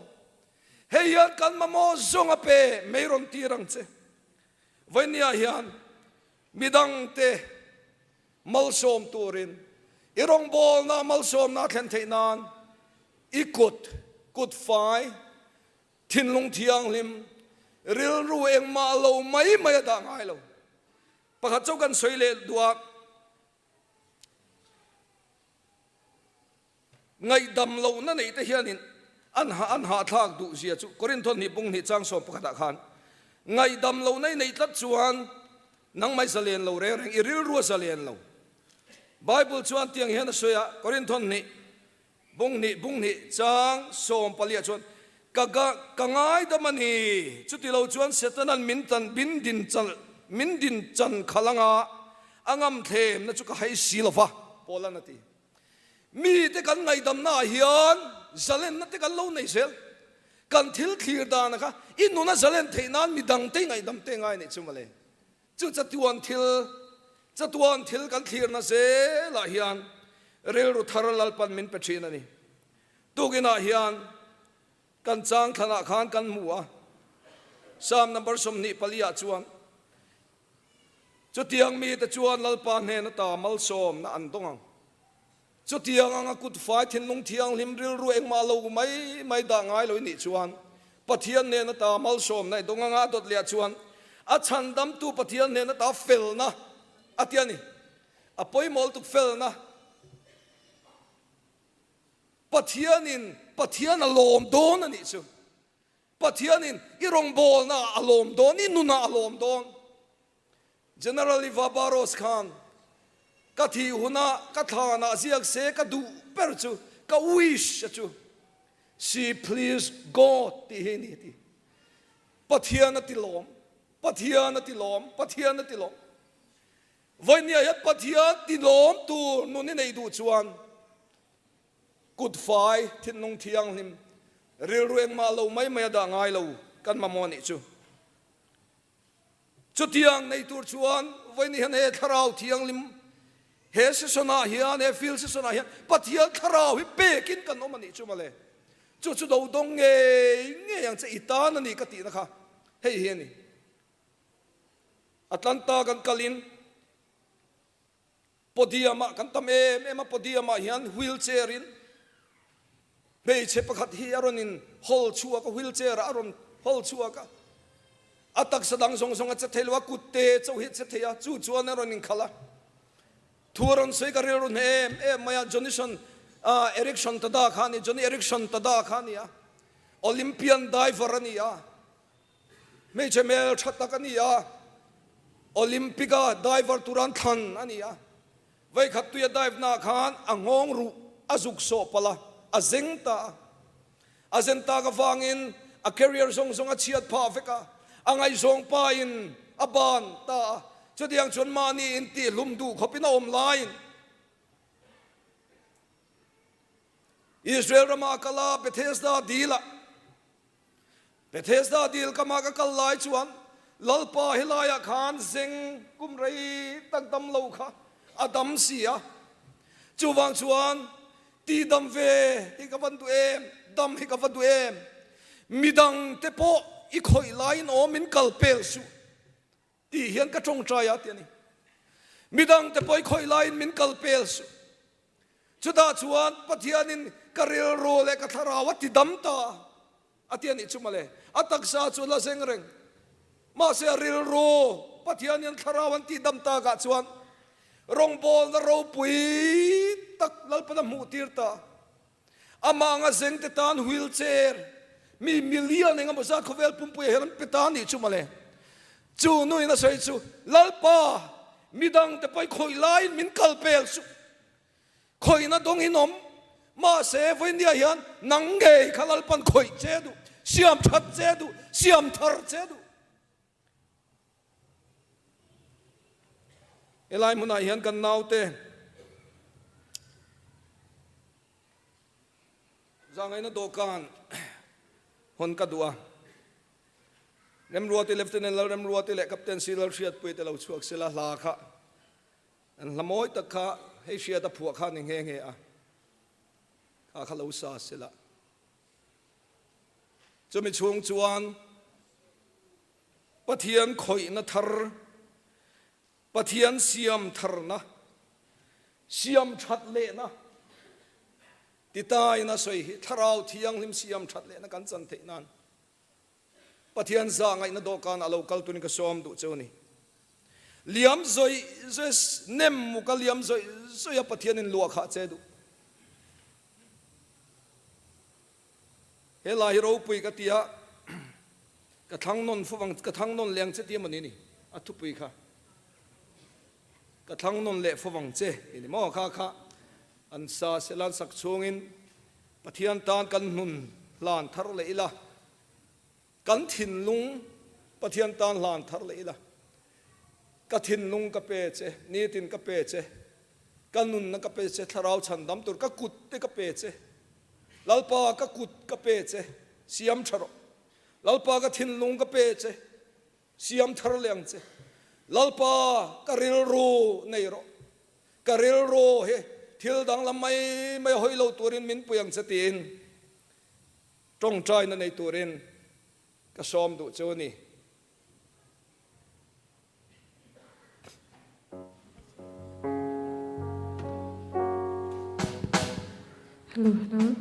Hei hian kan mamawh zawng a pe mei rawn tir ang che. Vawinia hian midangte malsawm turin i rawngbawlna malsawmna a thlen theih nan i kut, kut fai, Thinlung thianghlim, rilru engmah lo mai mai a dah ngai lo. Pakhat chu kan sawi leh duh a, ngaihdam lohna neih te hianin an an hahthlak duh zia chu Korinthon hnih pung hnih chang sawm pakhatah khan. Ngaihdam lohna i neih tlat chuan nangmah i zalen lo reng reng, i rilru a zalen lo. Bible chuan tiang hian a sawi a, Korinthon hnih, bung hnih, bung hnih, chang sawmpaliah chuan, Ka ga, ka ngaidam a ni, chuti lo chuan Setanan min tan, min din chan, min din chan khalh anga a ngam thlemna chu ka hai si lo va, Paula'n a ti. Mite kan ngaihdamna ah hian zalenna te kan lo nei zel. Kan thil thlir dana kha i nuna zalen theih nan midangte i ngaihdam te ngai neih chu mawle. Chu chatuan thil, chatuan thil kan thlirna zelah hian rilru thar Lalpan min pe thin a ni. Tukinah hian kan chang thlanah khan kan hmu a, Psalm number 24 ah chuan, Chutiang mite chuan Lalpa hnen ata malsawmna an dawng ang. Chutiang anga kut fai thinlung thianghlim rilru engmah lo mai mai dah ngai lo i nih chuan Pathian hnen ata malsawmna i dawng anga a dawt leh ah chuan a chhandamtu Pathian hnen ata felna a ti a ni. A pawimawh lutuk felna. Pathianin Pathian a lawm dawn a nih chu. Pathianin i rawngbawlna ah a lawm dawn, i nunah a lawm dawn. General Iva Barros khan ka thih hunah ka thlanah ziak se ka duh ber chu ka wish a chu She please God tih hi a ni a ti. Pathian a ti lawm, Pathian a ti lawm, Pathian a ti lawm. Vawinia hian Pathian ti lawm tur nun i nei duh chuan Kut fai, thinlung thianghlim, rilru engmah lo mai mai a dah ngai lo kan mamawh nih chu. Chutiang nei tur chuan vawiin hian he thlarau thianghlim he session ah hian, he field session ah hian Pathian thlarau hi pekin kan awm a nih chu mawle. Chu chu do dawng ngei ngei ang che i tan a ni ka tihna kha hei hi a ni. Atlanta kan kalin Podium ah kan tam em em a, podium ah hian wheel chair in hmeichhe pakhat hi a rawn in hawl chhuak a, wheel chair ah a rawn hawl chhuak a, a taksa dang zawng zawng a che thei lo a, kut te chauh hi a che thei a, chu chuan a rawn in khalh a, thu a rawn sawi ka rilru hneh em em mai a, Jonison ah Erickson Tada kha a ni, Johnny Erickson Tada kha a ni a, Olympian diver a ni a. Hmeichhe hmel tha tak a ni a, Olympic-a diver turan thlan a ni a. Veikhat tuia dive naah khan a nghawng ruh a zuk sawh palh a, a zeng ta a. A zen tak avangin a career zawng zawng a chhiat phah vek a, a ngaihzawng pain a ban ta a. Chutiang chuan mahni intihlum duh khawpin a awm laiin Israel rama a kal a, Bethesda dilah Bethesda dil ka mah ka kal lai chuan Lalpa helaiah khan zeng kum rei tak dam lo kha a dam si a, chuvang chuan ti dam ve hi ka van duh em, dam hi ka va duh em, midang te pawh i khawih laiin awm in kal pel suh tih hian ka tawngtai a ti a ni. Midang te pawh i khawih laiin min kal pel suh. Chutah chuan Pathianin ka rilru leh ka thlarau a ti dam ta a ti a nih chu mawle. A taksa chu la zeng reng. Mahse a rilru Pathianin thlarau an tih dam takah chuan rawngbawlna ropui tak Lalpan a hmuh tir ta. Amah anga zeng te tan wheel chair mi million eng emaw zat khawvel pumpuiah hian an pe ta a nih chu mawle. Chu nuin a sawi chu, Lalpa, midang te pawi khawih laiin min kal pel suh. Khawihna dawng in awm, mahse vawinia hian nang ngei kha Lalpan khawih che duh, siam that che duh, siam thar che duh. Helai hmunah hian kan naute zangaina dawhkan hawn ka duh a. Remruati, Lieutenant Lalremruati leh Captain C Lalhriatpuii te lo chhuak sela hla kha An hla mawi tak kha hei hriat a phuah kha ni nghe nghe a, kha kha lo sa sela. Chumi chhung chuan Pathian khawihna thar, Pathian siam tharna, siam that lehna ti tain a sawi hi Thlarau Thianghlim siam that lehna kan chan theih nan Pathian zah ngaihna dawhkan a lo kal turin ka sawm duh cheu a ni. Liam zawih zawih nem muk a liam zawih zawih a Pathianin luah khah che duh. He lai hi ropui ka ti a. Ka thlang nawn fo vang, ka thlang nawn leh ang che tih emawni ni a thupui kha. Ka thlang nawn leh fo vang che tih ni maw kha kha an sa sela an sak chhungin Pathian tan kan hnun hlan thar leh ila, kan thinlung Pathian tan hlan thar leh ila, ka thinlung ka pe che, nitin ka pe che, ka nunna ka pe che, thlarau chhandam tur ka kut te ka pe che, Lalpa ka kut ka pe che, siam tha rawh. Lalpa ka thinlung ka pe che, siam thar leh ang che. Lalpa ka rilru nei rawh, ka rilru hi thil danglam mai mai a hawi lo turin min pui ang che tiin tawngtaina nei turin ka sawm duh chu a ni. Hello, hello.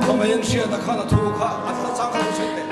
Khawngaihin hriata khan a thu kha a hla chang kha lo sawi teh.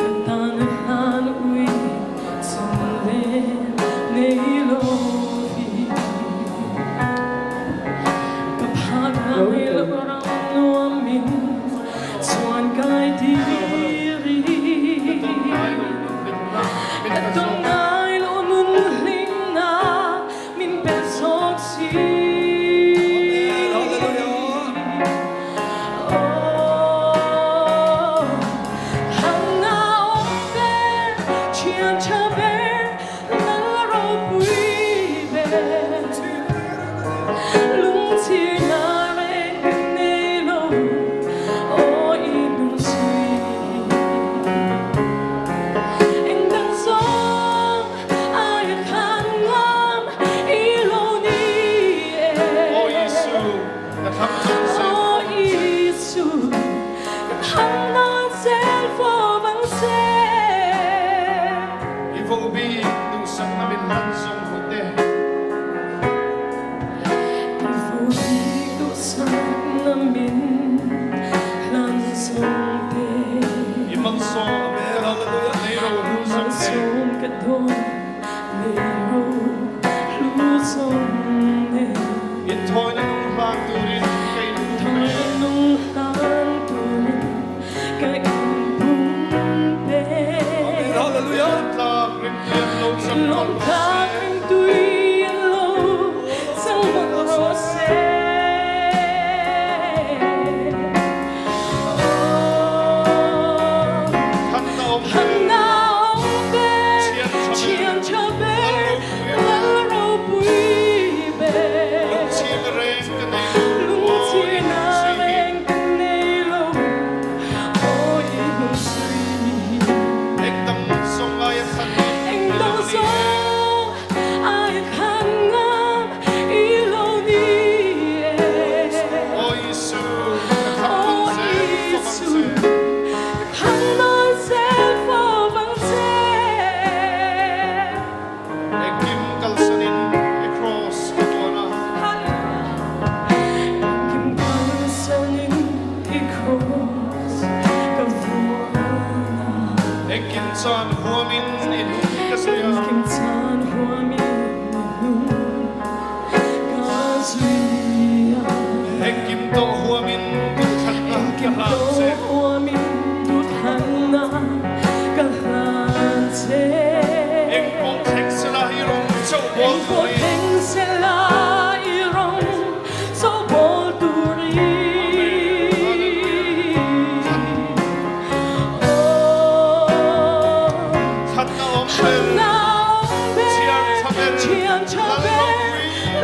tha ber,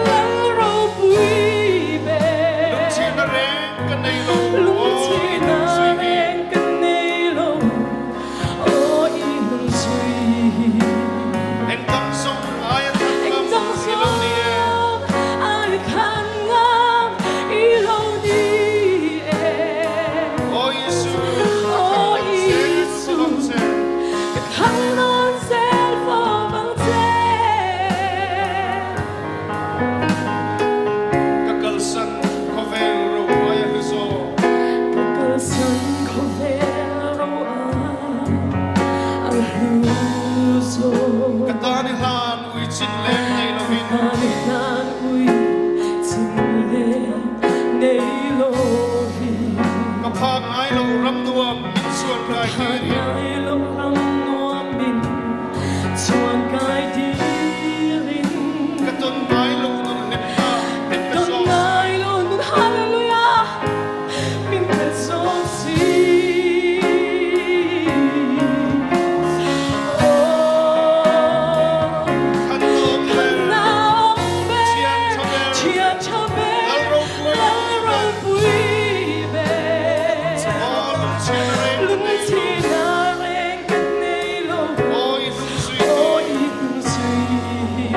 Lal ropui ber. Lungchhirna reng ka nei lo, Lungchhirna reng ka nei lo, aw i hnung zui hi. Eng dang zawng aia khan ngam i lo ni e. Aia khan ngam i lo ni e. Aw Isu, ka khan nawn zel fo vang che. Ka khan nawn zel fo vang che. Ka kalsan khawvel ro aia hlu zawk. Ka kalsan khawvel ro aia hlu zawk. Ka tan i hlan ui chin lem nei lovin. Ka tan i hlan ui chin lem nei lovin. Ka phak ngai lo ram nuam min chuan kai tirin. Ka phak ngai lo ram nuam min chuan kai tirin. Ka tawn ngai lo nun hlimna min pe Ka tawn zawk. ngai lo nun hallelujah min pe zawk si. Oh, Khan awm ber, khan awm ber, thian tha ber, thian tha ber, lal ropui lal ber. ropui ber. Aw, lungchhirna reng ka nei lo. Lungchhirna reng ka nei lo. Aw, i hnung zui hi. Aw, i hnung zui hi.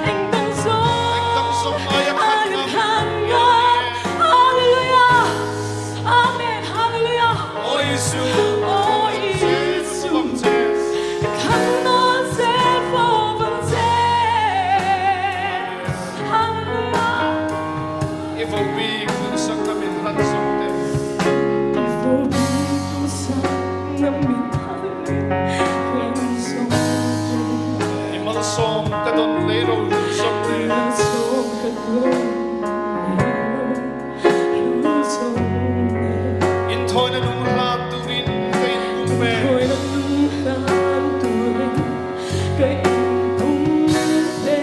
Eng dang zawng, Eng dang zawng aia khan aia ngam khan i lo ni ngam. e. Hallelujah! Amen! Hallelujah! Aw Isu, Aw ka khan zel Isu, fo vang che. ka khan nawn zel fo vang che. Hallelujah! I vo bik duhsakna min hlan zawng te. I vo bik duhsakna min hlan zawng te. I malsawm ka dawn lei ro hlu zawng te. I malsawm ka dawn lei ro hlu zawng te. Inthawina nung hlan turin ka inpumpe. Inthawina nung hlan turin ka inpumpe.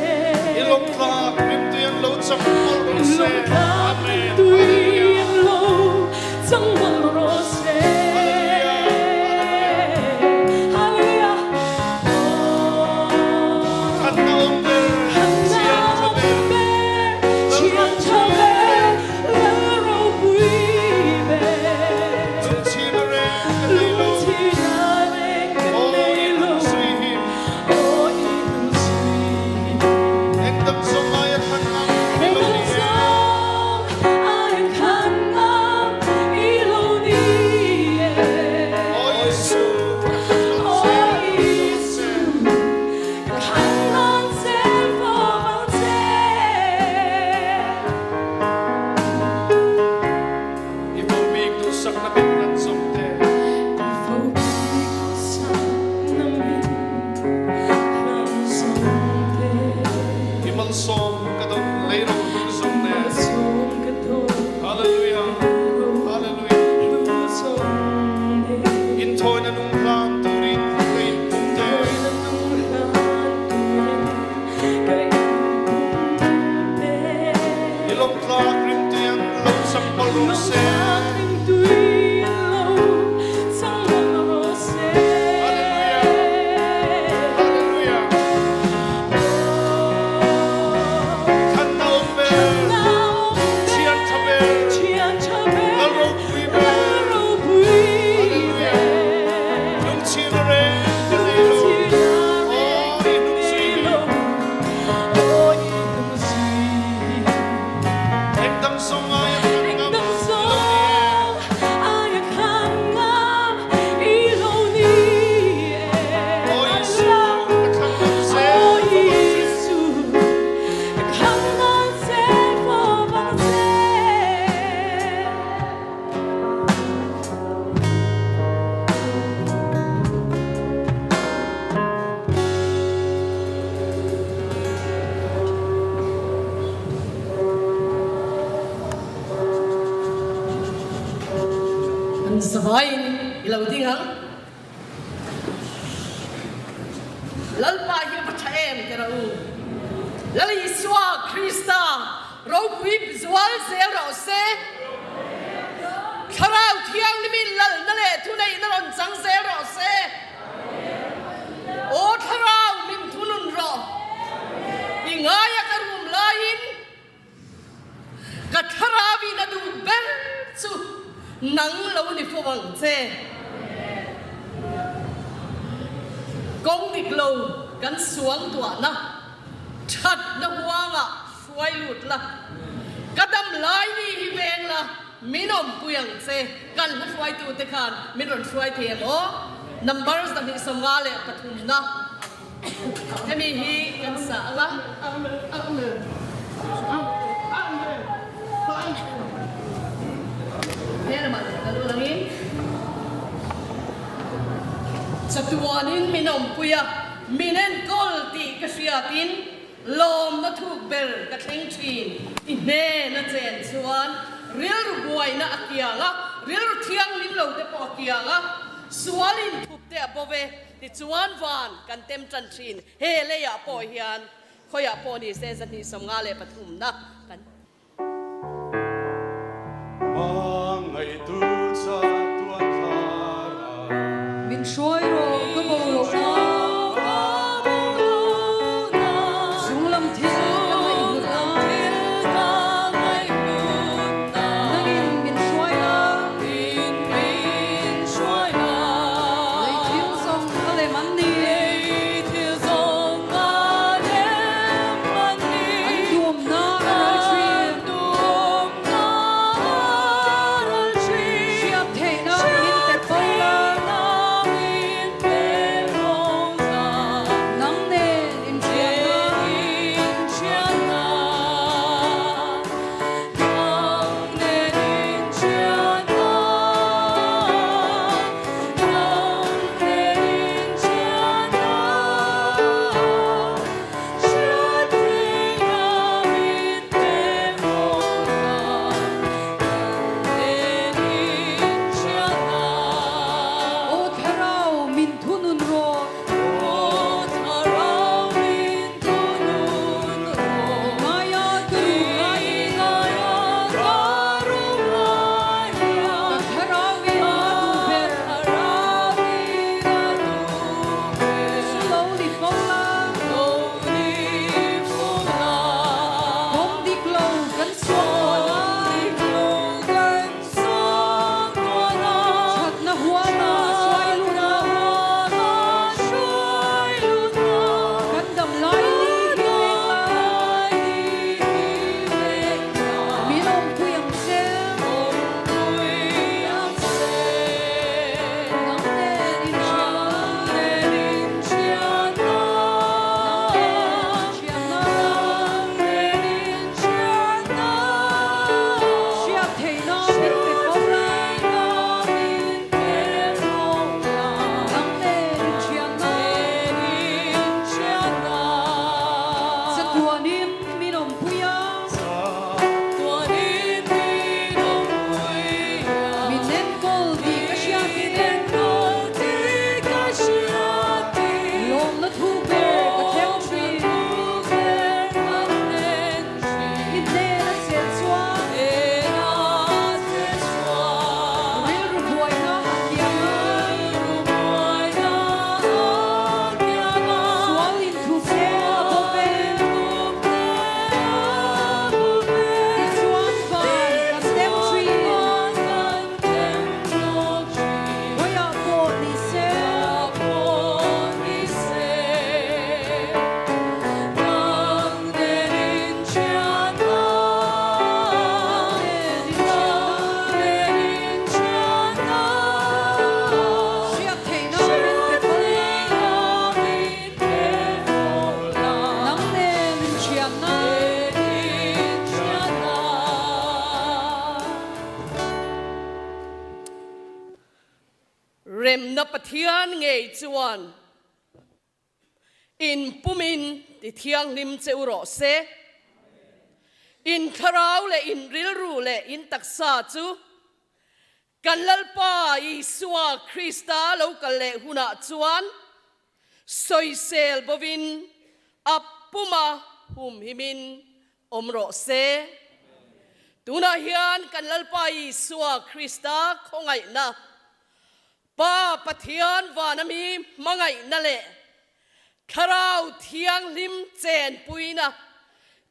I lawmtlak rimtui an lo chang mawlh rawh se. I lawmtlak Amen. rimtui an lo chang mawlh rawh se. Hallelujah. Hallelujah. Oh. Khan na awm ber, Khan na thian tha awm ber, ber, thian tha ber, lal ropui ber. Lungchhirna reng ka nei lo. Lungchhirna reng ka Aw, nei i lo. hnung zui hi. Aw, i hnung zui hi. Eng dang zawng aia khan ngam i Eng lo dang ni e. zawng aia khan ngam i lo ni e. Aw Isu, ka khan nawn Aw zel fo vang Isu, che. ka khan nawn zel fo vang che. I vo bik duhsakna min hlan zawng te. I vo bik duhsakna min hlan zawng te. I malsawm ka dawn lei ro hlu zawng I nen. malsawm ka dawn Hallelujah. lei ro Hallelujah. hlu zawng nen. Inthawina nung hlan turin ka inpum te. Inthawina nung hlan turin ka inpum te. I lawmtlak rimtui an lo chang mawlh rawh se. Lawmtlak rimtui an lo chang mawlh rawh se. Hallelujah. Hallelujah. Khan na awm ber, Khan na awm thian tha ber, ber, thian tha ber, lal ropui ber. lal ropui Hallelujah. ber. Lungchhirna reng ka nei lo. Lungchhirna reng Aw, ka i hnung nei zui hi. lo. Aw, i hnung zui hi. Eng dang zawng aia khan Eng ngam dang i lo ni e. zawng aia khan ngam i lo ni e. Aw Isu, ka thlang nawn zel Aw fo vang che. Isu, ka thlang nawn zel fo vang che. An zavaiin i lo ding ang. Lalpa hi a va tha em ti rawh u. Lal Isua Krista ropui zual zel rawh se. Thlarau Thianghlimin lalna leh thuneihna rawn chang zel rawh se. Aw Thlarau min thunun rawh. Nang lo ni fo ang che. Kawng dik lo kan suang tuahna thatna huangah hruai lut la. Ka dam lai ni hi veng la, min awmpui ang che. Kan hla hruaitute khan min rawn hruai thei em aw? Number 253 na hemi hi kan sa ang a. He lamah kan ul angin chatuanin min awmpui a, min enkawl tih ka hriatin lawmna thuk ber ka thleng thin. I hnena chen chuan rilru buaina a kiang a, rilru thianghlim lo te pawh a kiang a, sual inthup te a bo ve. Tichuan van kan tem tan thin. He leiah pawh hian khawiah pawh ni se 253 na kan. Hmangaihtu chatuan thlara. Min hruai rawh ka bo loh na. Chunglam thil ka ngaihhlut na. Nangin min hruai la. Lei thil zawng a lem an ni. An duamna a ral thin. Hriat theihna min pe fo la. Nang nen inhriatna. Aw Thlarau min thunun rawh. Ngaia ka ru ngai. Ka thlarauin a duh ber. Chu lo ni fo la. Kawng dik lo kan suak tuan a. Thatna huama hruai lut a. Kan dam lai ni hi veng la. Min awmpui ang che. Nang nen inhriat na. Nang nen inhriat na. Hriat theihna min pe fo la. Nang nen inhriat na. Chatuanin min awmpui a. Min enkawl tih ka hriatin. Lawmna thu ber ka thleng thin. I hnena chet chuan. Rilru buaina a kiang a. Sual inthup te a bo ve. Tichuan van kan tem thin. Khawiah pawh ni se. Hriat theihna min pe fo la. Nang nen inhriatna. Remna Pathian ngei chuan in pumin ti thianghlim che u rawh se. In thlarau leh in rilru leh in taksa chu kan Lalpa Isua Krista lo kal leh hunah chuan sawisel bovin a puma humhimin awm rawh se. Tunah hian kan Lalpa Isua Krista khawngaihna, Pa Pathian vana mi hmangaihna leh Thlarau Thianghlim chenpuina,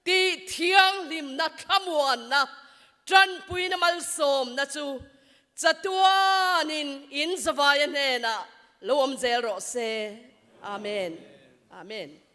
tih thianghlimna thlamuanna, tanpuina malsawmna chu. Chatuanin in zavaia hnenah lo awm zel rawh se. Amen. Amen.